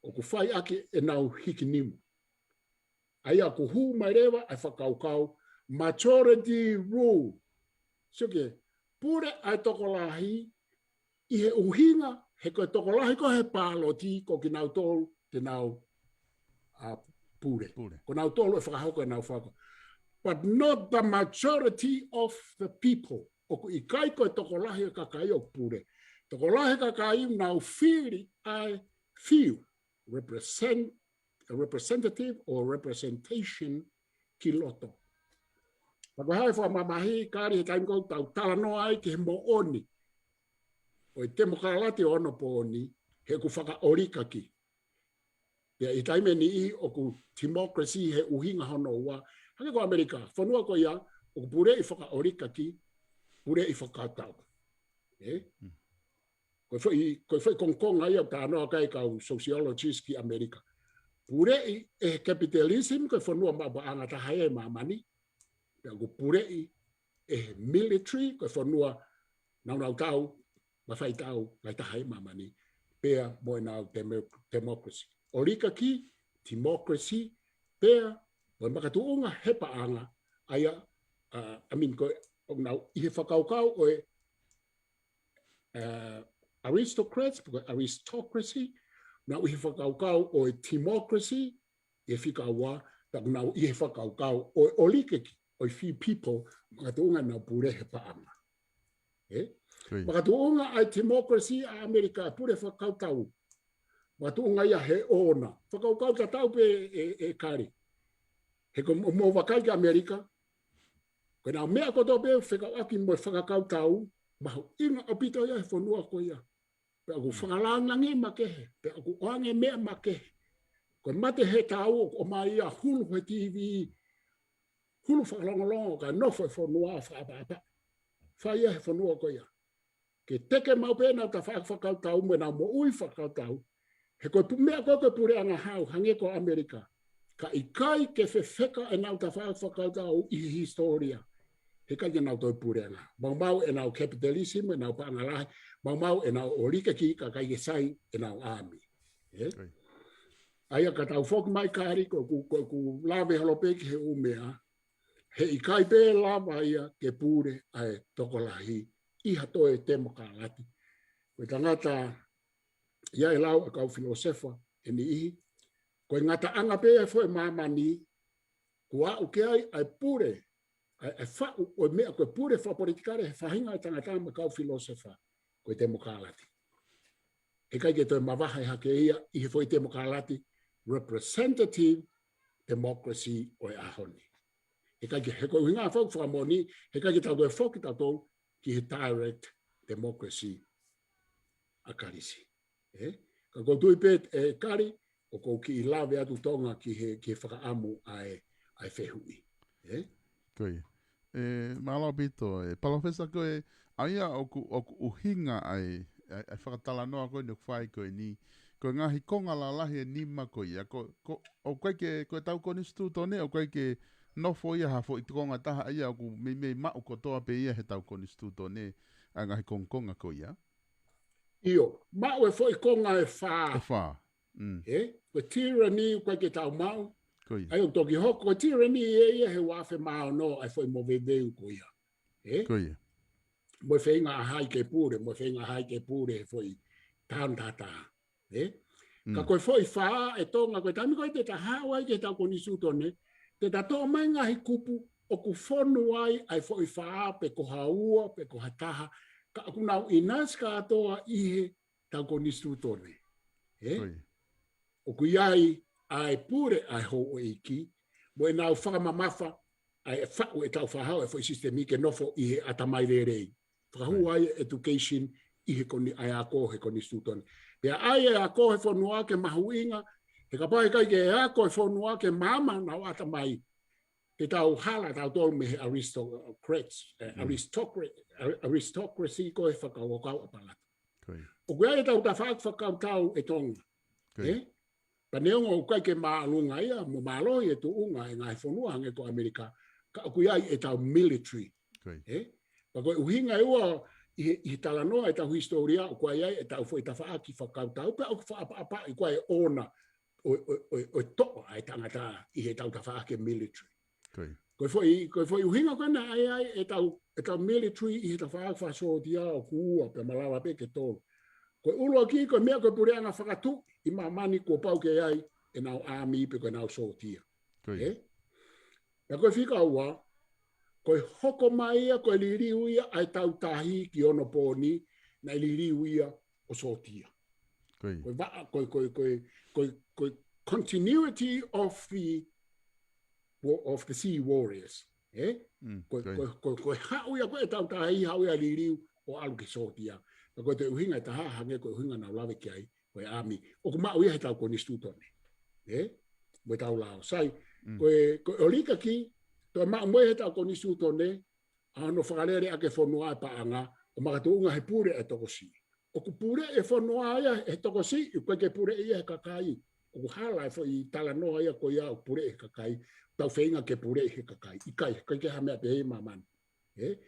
ʻoku fai ʻaki ʻenau hikinimu. ʻA ia ʻoku hū mai leva ʻa e fakakaukau majority rule. Sio ki he pule ʻa e tokolahi ʻi he ʻuhinga, he ko e tokolahi ko ē he pāloti ko kinautolu te nau, ʻa, pule. Pule. Ko nautolu ʻe fakahoko ʻenau fakahoko. But not the majority of the people. ʻOku ʻikai ko e tokolahi ʻo e kakai ʻoku pule. Tokolahi ʻo e kakai ʻoku nau fili ʻa e few, represent, representative or representation ki loto. Pea ko e hā e fakamamahi, Kali, he taimi ko ē ʻoku tau talanoa ai ki he moʻoni ʻo e temokalati ʻo onopooni, he ʻoku fakaʻolikaki. Pea ʻi he taimi ʻe niʻihi ʻoku democracy he ʻuhinga hono ua. Hangē ko ʻAmelika, fonua ko ia ʻoku puleʻi fakaʻolikaki, puleʻi fakakautau. Ē? Mm. Ko e foʻi, ko e foʻi kongokonga ia ʻoku talanoa ki ai e kau sociologist ki ʻAmelika. Puleʻi ʻe he capitalism, ko e fonua maʻu paʻanga taha ia ʻi māmani. Pea ʻoku puleʻi ʻe he military, ko e fonua naunau tau, mafai tau, lahi taha ʻi māmani. Pea mo ʻenau demo-, democracy. ʻOlikaki, democracy, pea mo e makatuʻunga he paʻanga, ʻa ia, uh, I mean, ko e, ʻoku nau ʻi he fakakaukau ʻo e, uh, aristocrats, pe ko e aristocracy, nau ʻi he fakakaukau ʻo e democracy, ʻi he fika ua, pea ʻoku nau ʻi he fakakaukau ʻo e ʻolikaki, ʻo e few people, makatuʻunga ʻenau pule he paʻanga. Ē? Ko ia. Makatuʻunga ʻa e democracy ʻa ʻAmelika, pule fakakautau. Makatuʻunga ia he ʻoona. Fakakaukau tatau pē ē, ē Kali. He ko e mo-, mou vakai ki ʻAmelika, ko ʻenau meʻa kotoa pē fekauʻaki mo e fakakautau, mahuʻinga ʻaupito ia he fonua ko ia. Pea ʻoku fakalāngilangi makehe, pea ʻoku ʻoange meʻa makehe. Ko e mate he tau ʻoku ʻomai ia hulu he T V, hulu fakalongolongo kae nofo e fonua fakaʻapaʻapa. Fai ia he fonua ko ia. Ke teke maʻu pē ʻenau tafaʻaki fakakautau mo ʻenau moʻui fakakautau. He ko e pu-, meʻa ko ē ko e puleʻanga hau, hangē ko ʻAmelika. Ka ʻikai ke fefeka ʻenau tafaʻaki fakakautau ʻi he hisitōlia. He ʻikai ke nau toe puleʻanga. Maumau ʻenau capitalism, ʻenau paʻanga lahi. Maumau ʻenau ʻolikaki ka ʻikai ke sai ʻenau ʻāmi. Ē? Ko ia. ʻA ia ka tau foki mai Kali ko ʻeku, ko ʻeku lave holo pē ki he ʻū meʻa. He ʻikai pē lava ia ke pule ʻa e tokolahi ʻi ha toe temokalati. Ko e tangata ia e lau ʻa e kau filōsefa ʻe niʻihi. Ko e ngataʻanga pē ʻa e foʻi māmani, kuo aʻu ki ai ʻa e pule, ʻa e, ʻa e faʻu ʻo e meʻa ko e pule fakapolitikale he faʻahinga ʻo e tangata mo e kau filōsefa. Ko e temokalati. He ʻikai ke toe mavahe hake ia ʻi he foʻi temokalati, representative democracy ʻo e ʻaho ni. He ʻikai ke, he ko e ʻuhinga foki fakamoʻoni, he ʻikai ke tau toe foki tautolu ki he direct democracy ʻa Kalisi. Ē? Ka ʻoku ou tui pē, ē, Kali, ʻoku ou kiʻi lave atu Tonga ki he, ki he fakaʻamu ʻa e, ʻa e fehuʻi. Ē? Ko ia. Ē, mālō ʻaupito, ē, Palōfesa, ko e, ʻa ia ʻoku, ʻoku ʻuhinga ʻa e, ʻa e, ʻa e fakatalanoa ko eni ʻoku fai ko eni, ko e ngaahi konga lalahi ʻe nima ko ia, ko, ko, ʻoku ʻikai ke, ko ʻetau konisitūtone, ʻoku ʻikai ke nofo ia ha foʻi konga taha ia ʻoku meimei maʻu kotoa pē ia heʻetau konisitūtone, ʻa e ngaahi kongokonga ko ia. ʻIo, maʻu e foʻi konga ʻe fā. ʻE fā. Mm. Ē? Ko e tyranny ʻoku ʻikai ke tau maʻu. Ko ia. ʻA ia ʻoku toki hoko, ko e tyranny ē ia he ua afe mā ono ʻa e foʻi moveuveu ko ia. Ē? Ko ia. Mo e feinga ʻa hai ke pule, mo e feinga ʻa hai ke pule he foʻi taʻu taha taha. Ē? Ka Mm. ko e foʻi fā ʻe Tonga, ko e taimi ko ē te ta haʻu ai ki heʻetau konisitūtone, te ta toʻo mai ngaahi kupu ʻoku fonu ai ʻa e foʻi fā pe ko ha ua, pe ko ha taha, ka ʻoku nau ʻinasi kātoa ʻi heʻetau konisitūtone. Ē? Ko ia. ʻOku ʻi ai ʻa e pule ʻa e houʻeiki, mo ʻenau fakamamafa, ʻa e faʻu ʻetau fakahau e foʻi sisitemi ke nofo ʻi he ʻatamai lelei. Fakahū Right. ai e education ʻi he koni-, ʻa e ako he konisitūtone. Pea ʻai e ako he fonua ke mahuʻinga, he kapau ʻe ʻikai ke ako e fonua ke maama honau ʻatamai, te tau hala tautolu mei he aristocrats, eh, Mm. aristocra-, ar-, aristocracy ko e fakakaukau ʻa Palata. Ko ia. ʻOku ʻi ai ʻetau tafaʻaki fakakautau ʻe Tonga. Ko ia. Ē? Pea neongo ʻoku ʻikai ke māʻolunga ia, mo mālohi e tuʻunga e ngaahi fonua hangē ko ʻAmelika, ka ʻoku ʻi ai ʻetau military. Ko ia. Ē? Pea ko e ʻuhinga ʻe ua ʻi he, ʻi he talanoa ʻetau hisitōlia ʻoku ʻi ai ʻetau foʻi tafaʻaki fakakautau, pea ʻoku fakaʻapaʻapaʻi ko e ʻoona ʻo, ʻo, ʻo, ʻo e toʻo ʻa e tangata ʻi heʻetau tafaʻaki military. Ko e foʻi, ko e foʻi ʻuhinga ko ē naʻe ʻai ai ʻetau, ʻetau military ʻi heʻetau faʻa, faʻa sōtia ʻoku ua pea malava pē ke tolu. Ko e ʻuluaki, ko e meʻa ko e puleʻanga fakatuʻi ʻi māmani kuo pau ke ʻi ai ʻenau ʻāmi pe ko ʻenau sōtia. Ē? Pea ko e fika ua, ko e hoko mai ia, ko e liliu ia ʻa e tautahi ki onopooni, naʻe liliu ia ʻo sōtia. Ko e vaʻa, ko e, ko e, ko e, ko e, ko e continuity of the, of the sea warriors. Ē? Ko e, ko e, ko e, ko e haʻu ia ko e tautahi, haʻu ia liliu ʻo ʻalu ke sōtia. Pea ko e toe ʻuhinga ʻe taha hangē ko e ʻuhinga naʻa ku lave ki ai, ko e ʻāmi. ʻOku maʻu ia heʻetau konisitūtone. Ē? Mo ʻetau lao. Sai, ko e, ko e ʻolikaki, toe maʻu mo ia heʻetau konisitūtone, ʻa hono fakalele ʻaki e fonua ʻa e paʻanga, ʻo makatuʻunga he pule ʻa e tokosiʻi. ʻOku pule e fonua ia he tokosiʻi, ʻoku ʻikai ke pule ia he kakai. ʻOku hala e foʻi talanoa ia ko ia ʻoku pule he kakai, tau feinga ke pule he kakai. ʻIkai, ʻikai ke ha meʻa pehē ʻi māmani. Ē?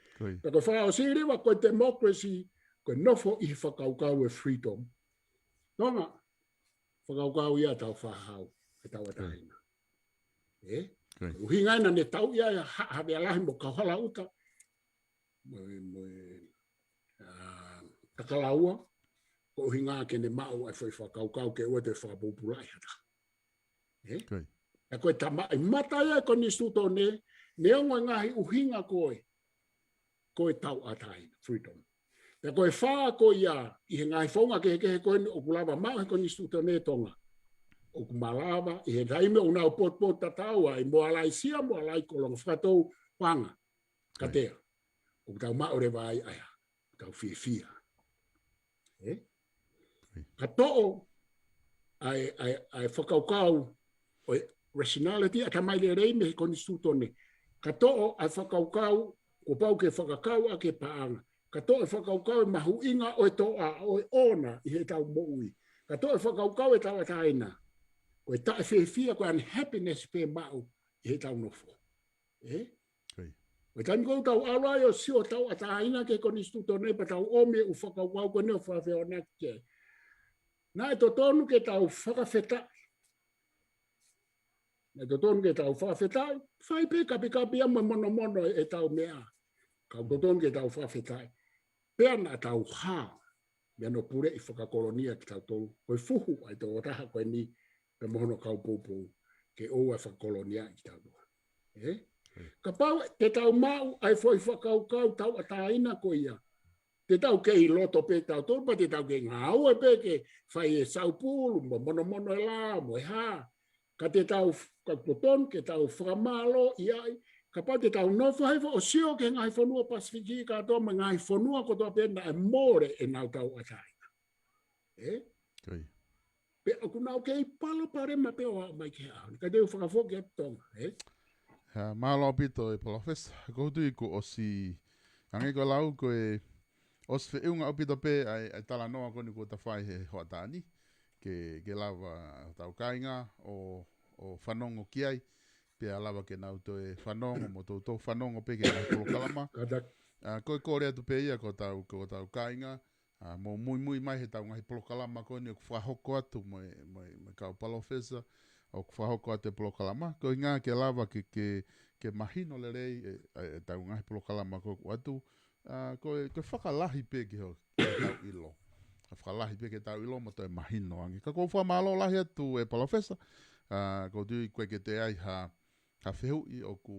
Pea ko e fakaʻosi leva ko e democracy, ko e nofo ʻi he fakakaukau e freedom. Tonga, fakakaukau ia tau fāhau, ʻetau ʻataina. Ē? Ko e ʻuhinga ia naʻe tau ia ha, ha vea lahi mo Kauhalaʻuta, mo, mo, ʻa, Takalaua, ko e ʻuhinga ke ne maʻu ai foʻi fakakaukau ke ʻoua te fakapōpulaʻi ha taha. Ē? Pea ko e tamaʻimata ia e konisitūtone, neongo e ngaahi ʻuhinga ko ē, ko e tauʻatāina, freedom. Pea ko e fā ko ia, ʻi he ngaahi founga kehekehe ko eni ʻoku lava maʻu he konisitūtone Tonga. ʻOku malava, ʻi he taimi ʻoku nau potupotutatau ai, mo Alaisia, mo Alaikolo, mo Fakatouanga, Katea. ʻOku tau maʻu leva ai, ʻa ia, tau fiefia. Ē? Ka toʻo ʻa e, ʻa e, ʻa e fakakaukau ʻo e rationality, ʻatamai lelei mei he konisitūtone. Ka toʻo ʻa e fakakaukau kuo pau ke fakakau ʻaki e paʻanga. Ka toʻo e fakakaukau e mahuʻinga ʻo e toʻa, ʻo e ʻona ʻi heʻetau moʻui. Ka toʻo e fakakaukau e tauʻatāina. Ko e taʻefiefia, ko e unhappiness pē maʻu ʻi heʻetau nofo. Ē? Ko e taimi ko ē ʻoku tau ʻalu ai ʻo sio tauʻatāina ki he konisitūtone pea tau ʻomi e ʻū fakakaukau ko eni ʻo fakafeʻiloaki ki ai. Naʻe totonu ke tau fakafetaʻi. Naʻe totonu ke tau fakafetaʻi. Fai pē kapikapi ia mo e monomono ʻetau meʻa. Ka ʻoku totonu ke tau fakafetaʻi. Pea naʻa tau hā mei hono puleʻi fakakolonia kitautolu. Ko e fuhu ʻa e tokotaha ko eni pea mo hono kau poupou, ke ʻoua ʻe fakakoloniaʻi kitautolu. Ē? Kapau te tau maʻu ʻa e foʻi fakakaukau tauʻatāina ko ia, te tau kei loto pē tautolu, pea te tau kei ngāue pē ke fai e saupulu, mo monomono e lao, mo e hā. Ka te tau, ka totonu ke tau fakamālō ʻi ai, kapau te tau nofo hifo ʻo sio ki he ngaahi fonua Pasifiki kātoa mo e ngaahi fonua kotoa pē naʻe mole ʻenau tauʻatāina. Ē? Pea ʻoku nau kei palopalema pē ʻo aʻu mai ki he ʻaho ni. Ka te u fakafoki atu Tonga, ē? Mālō ʻaupito e Palōfesa, ʻoku ou tui kuo ʻosi ange ko e lau ko e ʻosi feʻunga ʻaupito pē ʻa e, ʻa e talanoa ko eni kuo ta fai he hoʻatā ni. Ke, ke lava hotau kāinga ʻo, ʻo fanongo ki ai, pea lava ke nau toe fanongo, mo toutou fanongo pē ki he ngaahi polokalama. ʻA, ko e kole atu pē ia ko hotau, ko hotau kāinga, ʻa, mou muimui mai heʻetau ngaahi polokalama ko eni ʻoku fakahoko atu mo e, mo e, mo e kau palōfesa, ʻoku fakahoko atu e polokalama. Ko e ʻuhinga ke lava ke, ke, ke mahino lelei e, e, ʻetau ngaahi polokalama ko ē ʻoku ʻoatu. ʻA, ko e, ko e fakalahi pē ki ho, ki heʻetau ʻilo. Ka fakalahi pē ki heʻetau ʻilo mo toe mahino ange. Ka ʻoku ou fakamālō lahi atu e Palōfesa. ʻA, ʻoku ou tui ʻoku ʻikai ke toe ʻi ai ha, ha fehuʻi ʻoku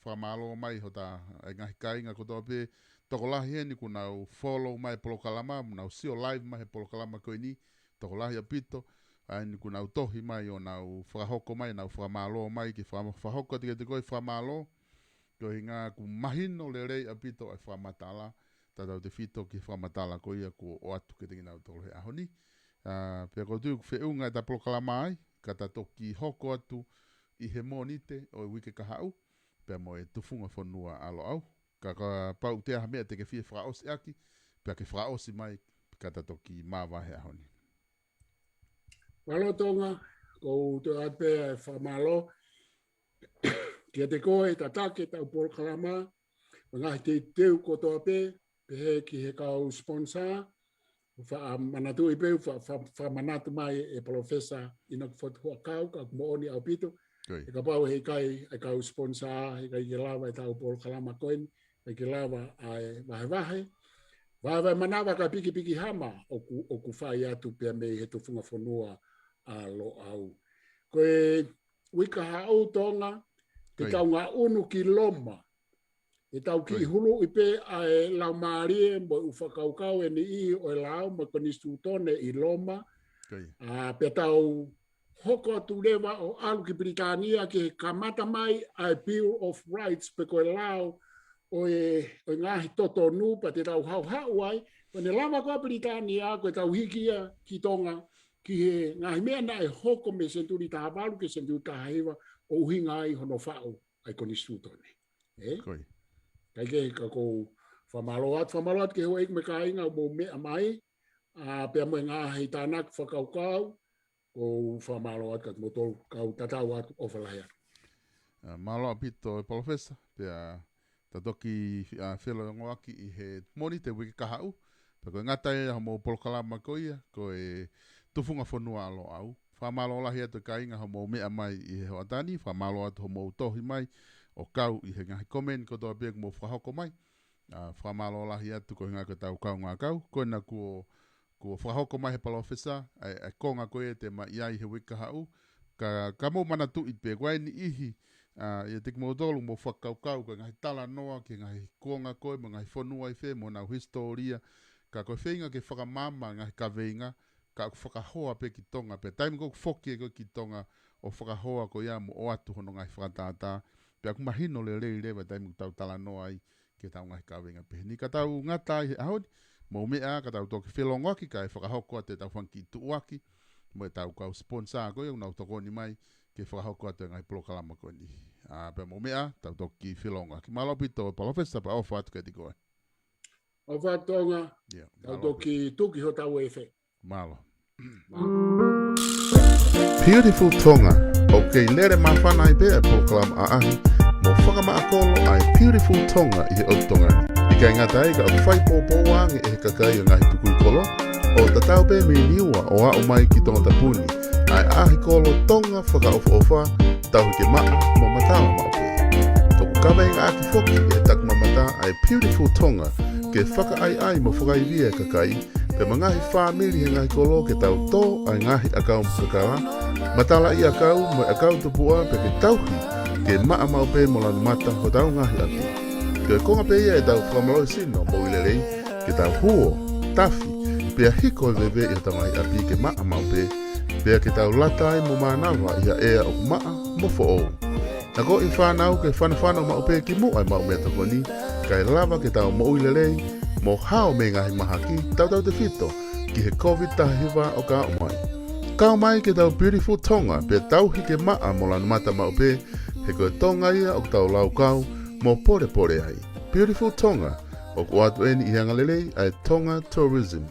fakamālō mai hotau ngaahi kāinga kotoa pē. Tokolahi heni kuo nau follow mai polokalama, nau sio live mai he polokalama ko eni. Tokolahi ʻaupito, ʻa eni kuo nau tohi mai ʻo nau fakahoko mai, nau fakamālō mai, ke faka-, fakahoko atu kiate koe fakamālō. Ko e ʻuhinga ʻoku mahino lelei ʻaupito ʻa e fakamatala, tautautefito ki he fakamatala ko ia kuo ʻoatu kiate kinautolu he ʻaho ni. ʻA, pea ʻoku ou tui ʻoku feʻunga ʻeta polokalama ai, ka ta toki hoko atu ʻi he Mōnite ʻo e uike kahaʻu, pea mo e Tufunga Fonua ʻa Loʻau. Ka, kapau ʻoku ʻi ai ha meʻa te ke fie fakaʻosi ʻaki, pea ke fakaʻosi mai, ka ta toki māvae he ʻaho ni. Mālō Tonga, ʻoku ou toe ʻoatu pē ʻa e fakamālō kiate koe, tataki ʻetau polokalama, mo e ngaahi teuteu kotoa pē, pehē ki he kau sponsor, ʻoku faʻa manatuʻi pē, fa-, fa-, fakamanatu mai e Palōfesa ʻInoke Fotu Huʻakau, ka ʻoku moʻoni ʻaupito, Ko ia. He kapau he ʻikai ʻa e kau sponsor, he ʻikai ke lava ʻetau polokalama ko eni, he ʻikai ke lava ʻa e vahevahe. Vahevahe manava kae pikipiki hama ʻoku, ʻoku fai atu pea mei he tufunga fonua ʻa Loʻau. Ko e uike kahaʻu Tonga, te Ko ia. tau ngaʻunu ki Loma. ʻE tau kiʻi Ko ia. huluʻi pē ʻa e laumālie mo e ʻū fakakaukau ʻe niʻihi ʻo e lao mo e konisitūtone ʻi Loma. Ko ia. ʻA, pea tau hoko atu leva ʻo ʻalu ki Pilitānia ke kamata mai ʻa e Bill of Rights pe ko e lao ʻo e, ʻo e ngaahi totonu pea te tau haʻuhaʻu ai. Ko ʻene lava ko ē ʻa Pilitānia ko e tau hiki ia ki Tonga ki he ngaahi meʻa naʻe hoko mei he senituli taha valu ki he senituli taha hiva ʻo ʻuhinga ai hono faʻu ʻa e konisitūtone. Ē? Ko ia. Kae kehe ka ʻoku ou fakamālō atu, fakamālō atu ki he houʻeiki mo e kāinga ʻoku mou meʻa mai, ʻa, pea mo e ngaahi tānaki fakakaukau, ʻoku ou fakamālō atu kiate kimoutolu, kau tatau atu, ʻofa lahi atu. ʻA, mālō ʻaupito e Palōfesa, pea ta toki, ʻa, felongoaki ʻi he Mōnite uike kahaʻu, pea ko e ngata ia homou polokalama ko ia, ko e tufunga fonua ʻa Loʻau. Fakamālō lahi atu e kāinga hoʻomou meʻa mai ʻi he hoʻatā ni, fakamālō atu hoʻomou tohi mai ʻo kau ʻi he ngaahi komeni kotoa pē ʻoku mou fakahoko mai. ʻA, fakamālō lahi atu ko e ngaahi ko e tau kaungā kau, ko ena kuo, kuo fakahoko mai he Palōfesa, ʻa e, ʻa e konga ko ia te ma ʻi ai he uike kahaʻu, ka, ka mou manatuʻi pē, ko e niʻihi, ʻa, ʻiate kimoutolu mou fakakaukau, ko e ngaahi talanoa, ki he ngaahi kuonga ko ē, mo e ngaahi fonua ʻi fē, mo honau hisitōlia, ka ko e feinga ke fakamaama ngaahi kaveinga, ka ʻoku fakahoa pē ki Tonga, pea taimi ko ē ʻoku foki ko ē ki Tonga ʻo fakahoa ko ia mo ʻoatu hono ngaahi fakatātā, pea ʻoku mahino lelei leva taimi ʻoku tau talanoa ai ki he tau ngaahi kaveinga pehē ni. Ka tau ngata ai he ʻaho ni, mou meʻa ka tau toki felongoaki kae fakahoko atu e tau fanga kiʻi tuʻuaki, mo e tau kau sponsor ko ia ʻoku nau tokoni mai, ke fakahoko atu e ngaahi polokalama ko eni. ʻA, pea mou meʻa, tau toki felongoaki. Mālō ʻaupito, Palōfesa, pea ʻofa atu kiate koe. ʻOfa atu Tonga, ʻIo, tau mālō ʻaupito. toki tuki hotau efe. Mālō. Beautiful Tonga, ʻoku kei lele māfana ai pē ʻa e polokalama ʻaʻahi mo fakamaʻa kolo ʻa e Beautiful Tonga ʻi he ʻotu Tonga ni. ʻIkai ngata ai ka ʻoku fai pōpōua ange ʻe he kakai ʻo e ngaahi tukui kolo, ʻo tatau pē mei Niua ʻo aʻu mai ki Tongatapu ni, ʻa e ʻaʻahi kolo Tonga fakaʻofoʻofa, tauhi ke maʻa mo matala maʻu pē. ʻOku kaveingaʻaki foki ʻe he takimamata ʻa e Beautiful Tonga ke fakaʻaiʻai mo fakaivia e kakai, pea mo e ngaahi fāmili he ngaahi kolo ke tau tō ʻa e ngaahi ʻakau kakala, matalaʻiʻakau mo e ʻakau tupuʻa pea ke tauhi ke maʻa maʻu pē mo lanu mata hotau ngaahi ʻapi. Ko e konga pē ia ʻetau fakamālohisino moʻui lelei, ke tau huo, tafi, pea hiko e veve ʻi hotau ngaahi ʻapi ke maʻa maʻu pē, pea ke tau lata ai mo mānava ʻi ha ʻea ʻoku maʻa mo foʻou. Nakoʻi fānau ke fanofano maʻu pē ki muʻa e maʻu meʻatokoni, kae lava ke tau moʻui lelei, mo hao mei he ngaahi mahaki, tautautefito ki he Covid taha hiva ʻoku aʻu mai. Kau mai ki he tau Beautiful Tonga, pea tauhi ke maʻa mo lanu mata maʻu pē, he ko e Tonga ia ʻoku tau laukau mo polepole ai. Beautiful Tonga, ʻoku ʻoatu eni ʻi he angalelei ʻa e Tonga Tourism.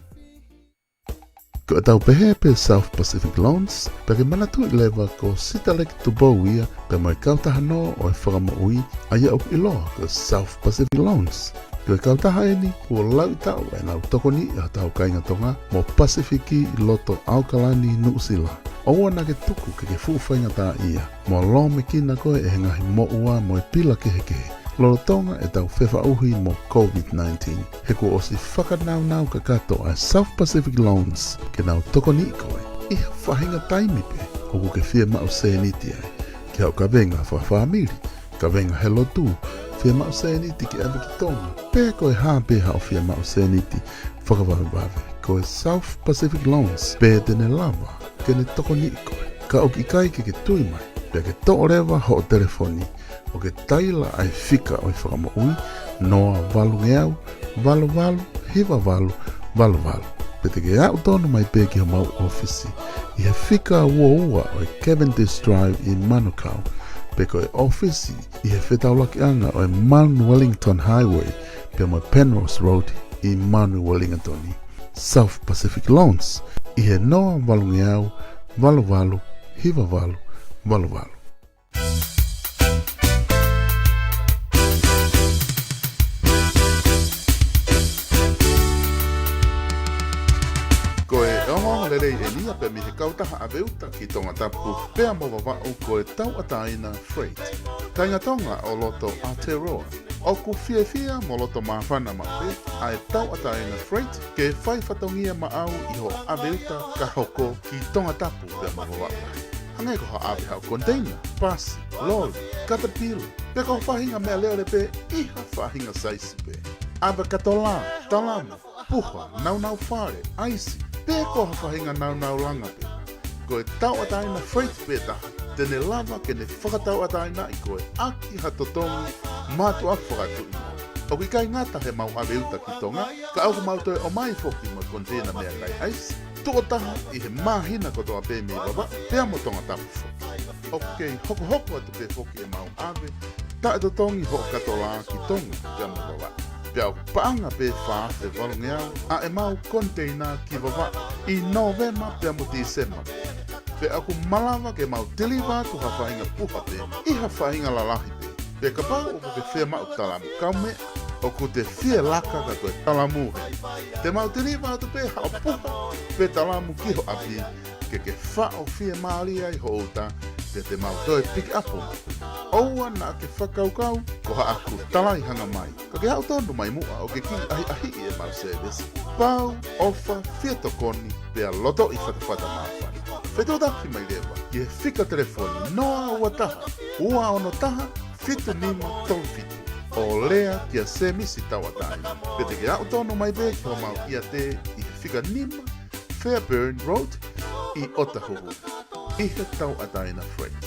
Ko e tau pehē pē South Pacific Loans, pea ke manatuʻi leva ko Sitaleki Tupou ia, pea mo e kautaha nō ʻo e fakamoʻui, ʻa ia ʻoku ʻiloa ko South Pacific Loans. Ko e kautaha eni, kuo lauʻi taʻu ʻenau tokoniʻi ʻa hotau kāinga Tonga mo Pasifiki ʻi loto ʻAokalani, Nuʻusila. ʻOua naʻa ke tuku ke ke fuʻu faingataʻaʻia mo lōmekina koe ʻe he ngaahi moʻua mo e pila kehekehe lolotonga ʻetau fefaʻuhi mo Covid nineteen. He kuo ʻosi fakanaunau kakato ʻa e South Pacific Loans ke nau tokoniʻi koe ʻi ha faʻahinga taimi pē ʻoku ke fiemaʻu sēniti ai, ki haʻo kavenga fakafāmili, kavenga he lotu, fiemaʻu sēniti ke ʻave ki Tonga, pe ko e hā pē haʻo fiemaʻu sēniti fakavavevave. Ko e South Pacific Loans pē te ne lava ke ne tokoniʻi koe. Ka ʻoku ʻikai ke ke tui mai, pea ke toʻo leva hoʻo telefoni ʻo ke taila ʻa e fika ʻo e fakamoʻui, noa valungeau, valu valu, hiva valu, valu valu. Pe te ke aʻu tonu mai pē ki homau ʻōfisi ʻi he fika ua ua ʻo e Cavendish Drive ʻi Manukau, pe ko e ʻōfisi ʻi he fetaulakiʻanga ʻo e Mount Wellington Highway pea mo e Penrose Road ʻi Mount Wellington. South Pacific Loans ʻi he noa valungeau, valu valu, hiva valu, valu valu. Ko e ongoongo lelei ʻElia pea mei he kautaha ʻave uta ki Tongatapu pea mo Vavaʻu ko e Tauʻatāina Freight. Kāinga Tonga ʻo loto Aotearoa, ʻoku fiefia mo loto māfana maʻu pē ʻa e Tauʻatāina Freight ke fai fatongia maʻau ʻi hoʻo ʻave uta ka hoko ki Tongatapu pea mo Vavaʻu. Hangē ko haʻo ʻave haʻo koniteina, pasi, loli, katapila, pe ko ha faʻahinga meʻalele pē ʻi ha faʻahinga saisi pē. ʻAve katolā, talamu, puha, naunau fale, ʻaisi, pe ko ha faʻahinga naunau langa pē. Ko e Tauʻatāina Freight pē taha te ne lava ke ne fakatauʻatāinaʻi koe ʻaki ha totongi mātuʻaki fakatuʻi mo. ʻOku ʻikai ngata heʻemau ʻave uta ki Tonga, ka ʻoku mau toe ʻomai foki mo e koniteina meʻakai ʻaisi, tuʻo taha ʻi he māhina kotoa pē mei Vavaʻu pea mo Tongatapu foki. ʻOku kei hokohoko atu pē foki ʻemau ʻave taʻetotongi hoʻo katolā ki Tonga pea mo Vavaʻu. Pea ʻoku paʻanga pē fā afe valungeau ʻa ʻemau koniteina ki Vavaʻu ʻi Nōvema pea mo Tīsema. Pea ʻoku malava ke mau tiliva atu ha faʻahinga puha pē ʻi ha faʻahinga lalahi pē. Pea kapau ʻoku ke fiemaʻu talamu kaumeʻa, ʻoku te fie laka ka ko e talamu hē. Te mau tiliva atu pē haʻo puha pe talamu ki ho ʻapi, ke ke faʻo fiemālie ai ho uta, pea te mau toe pick up. ʻOua naʻa ke fakakaukau ko haʻaku talaihanga mai. Ka ke aʻu tonu mai muʻa ʻo ke kiʻi ʻahiʻahiʻi ʻemau service. Pau, ʻofa, fie tokoni, pea lotoʻi fatafata māfana. Fetuʻutaki mai leva ki he fika telefoni noa ua taha, ua ono taha, fitu nima tolu fitu. ʻO lea kia Semisi Tauʻatāina. Pe te ke aʻu tonu mai pē ki homau ʻiate ʻi he fika nima Fairburn Road ʻi Otahuhu, ʻi he Tauʻatāina Freight.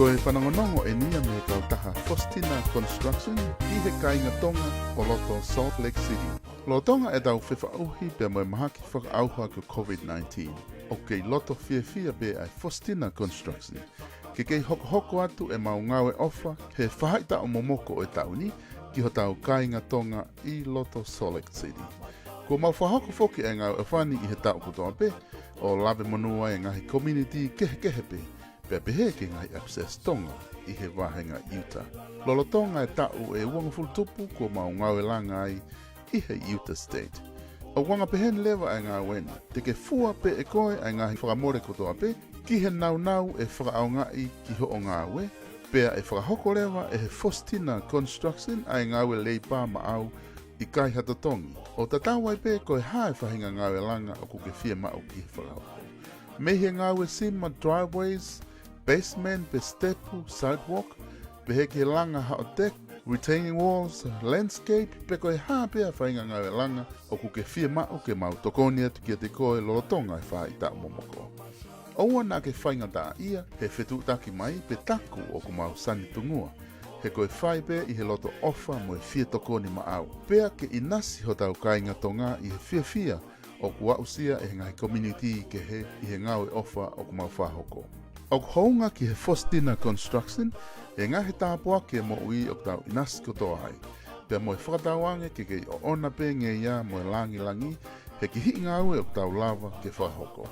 Ko e fanongonongo eni ia mei he kautaha Faustina Construction ʻi he kāinga Tonga ʻo loto Salt Lake City. Lolotonga ʻetau fefaʻuhi pea mo e mahaki fakaʻauha ko e COVID nineteen, ʻoku kei loto fiefia pē ʻa e Faustina Construction ke kei hokohoko atu ʻemau ngāue ʻofa he faʻahitaʻu momoko ʻo e taʻu ni ki hotau kāinga Tonga ʻi loto Salt Lake City. Kuo mau fakahoko foki ʻa e ngāue ʻofa ni ʻi he taʻu kotoa pē, ʻo lave monū ai e ngaahi community kehekehe pē, pea pehē ki he ngaahi access Tonga ʻi he vāhenga Utah. Lolotonga e taʻu ʻe uangofulu tupu kuo mau ngāue langa ai ʻi he Utah State. ʻOku anga pehē ni leva ʻa e ngāue ni, te ke fua pē ʻe koe ʻa e ngaahi fakamole kotoa pē ki he naunau ʻe fakaʻaongaʻi ki hoʻo ngāue, pea ʻe fakahoko leva ʻe he Faustina Construction ʻa e ngāue leipa maʻau ʻikai ha totongi, ʻo tatau ai pē ko e hā e faʻahinga ngāue langa ʻoku ke fiemaʻu ke fakahoko. Mei he ngāue sima driveways, basement pe sitepu, sidewalk, pehē ki he langa haʻo deck, retaining walls, landscape, pe ko e hā pē ʻa e faʻahinga ngāue langa ʻoku ke fiemaʻu ke mau tokoni atu kiate koe lolotonga e faʻahitaʻu momoko. ʻOua naʻa ke faingataʻaʻia he fetuʻutaki mai pe taku ʻoku mau sani tungua, he ko e fai pē ʻi he loto ʻofa mo e fie tokoni maʻau, pea ke ʻinasi hotau kāinga Tonga ʻi he fiefia ʻoku aʻusia ʻe he ngaahi community kehe ʻi he ngāue ʻofa ʻoku mau fakahoko. ʻOku hounga ki he Faustina Construction e ngaahi tāpuaki e moʻui ʻoku tau ʻinasi kotoa ai, pea mo e fakatauange ke kei ʻoʻona pē ngeia mo e langilangi he kihiʻi ngāue ʻoku tau lava ke fakahoko.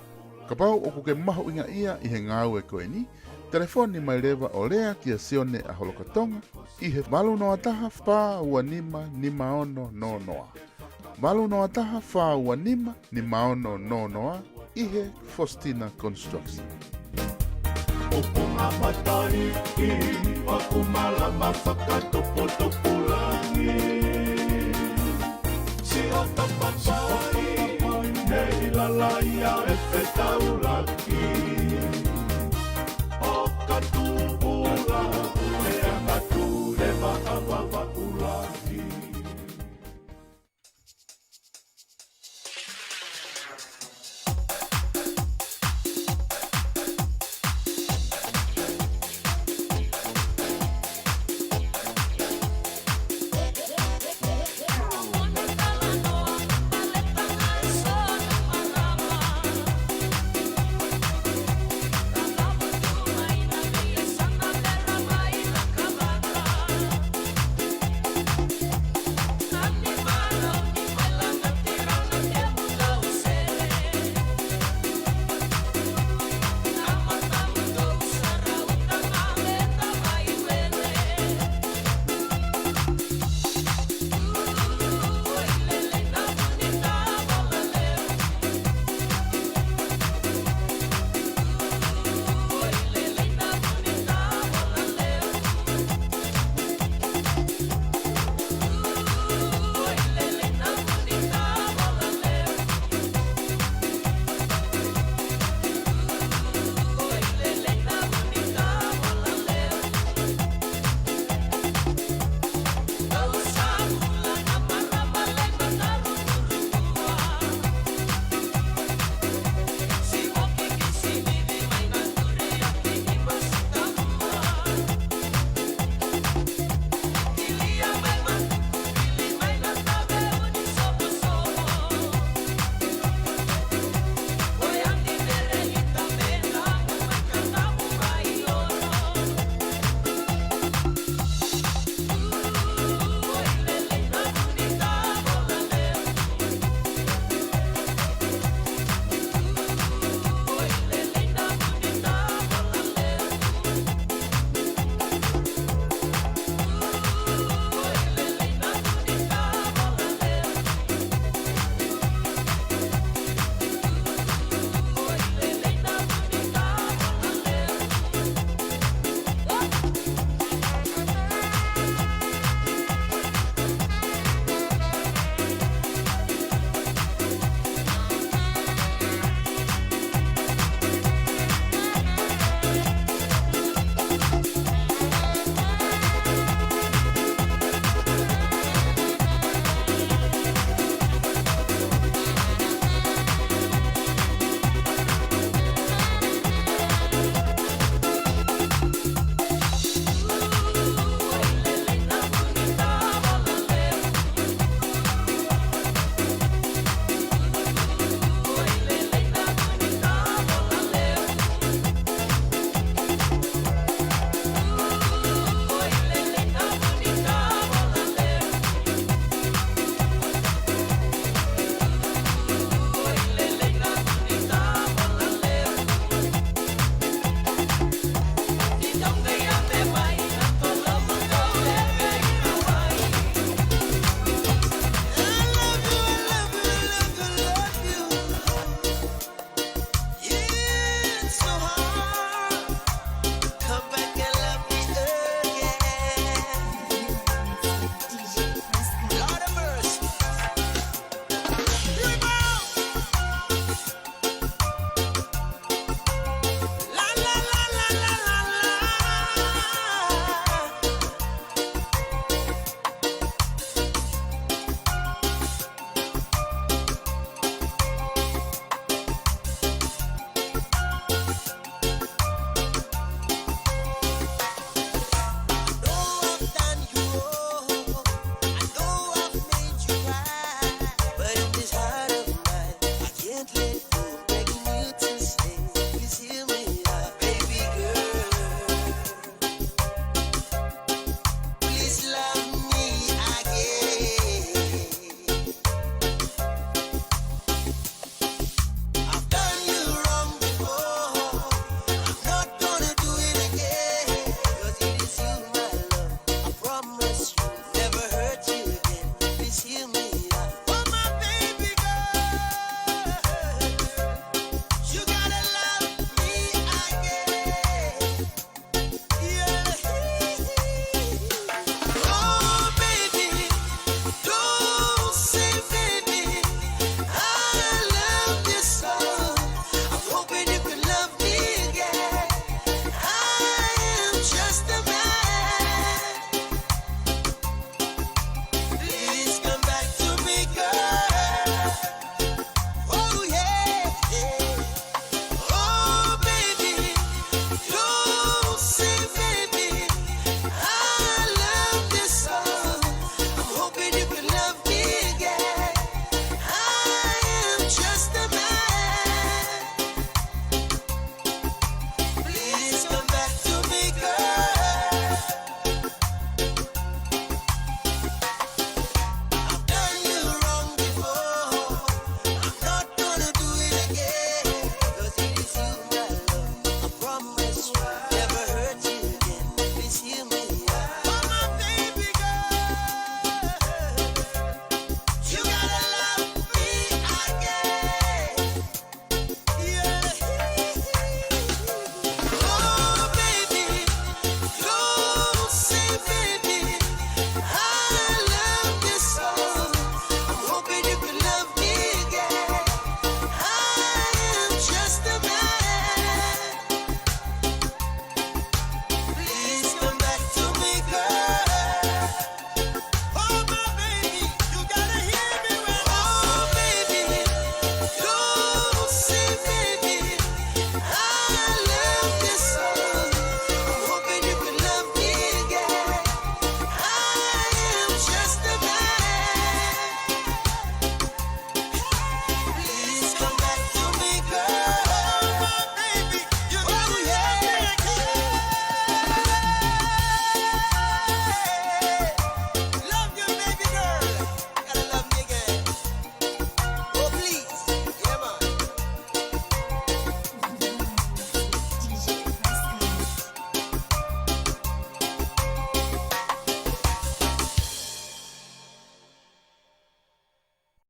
Kapau ʻoku ke mahuʻingaʻia ʻi he ngāue ko eni, telefoni mai leva ʻo lea kia Sione ʻa Holokatonga ʻi he valu noa taha, fā ua nima, nima ono noa noa. Valu noa taha, fā ua nima, nima ono noa noa, ʻi he Faustina Construction. ʻOku ngata ai ʻi he vaku malama fakatopotopulaki. Siʻo tapapai nei lalaia e fetaulaki.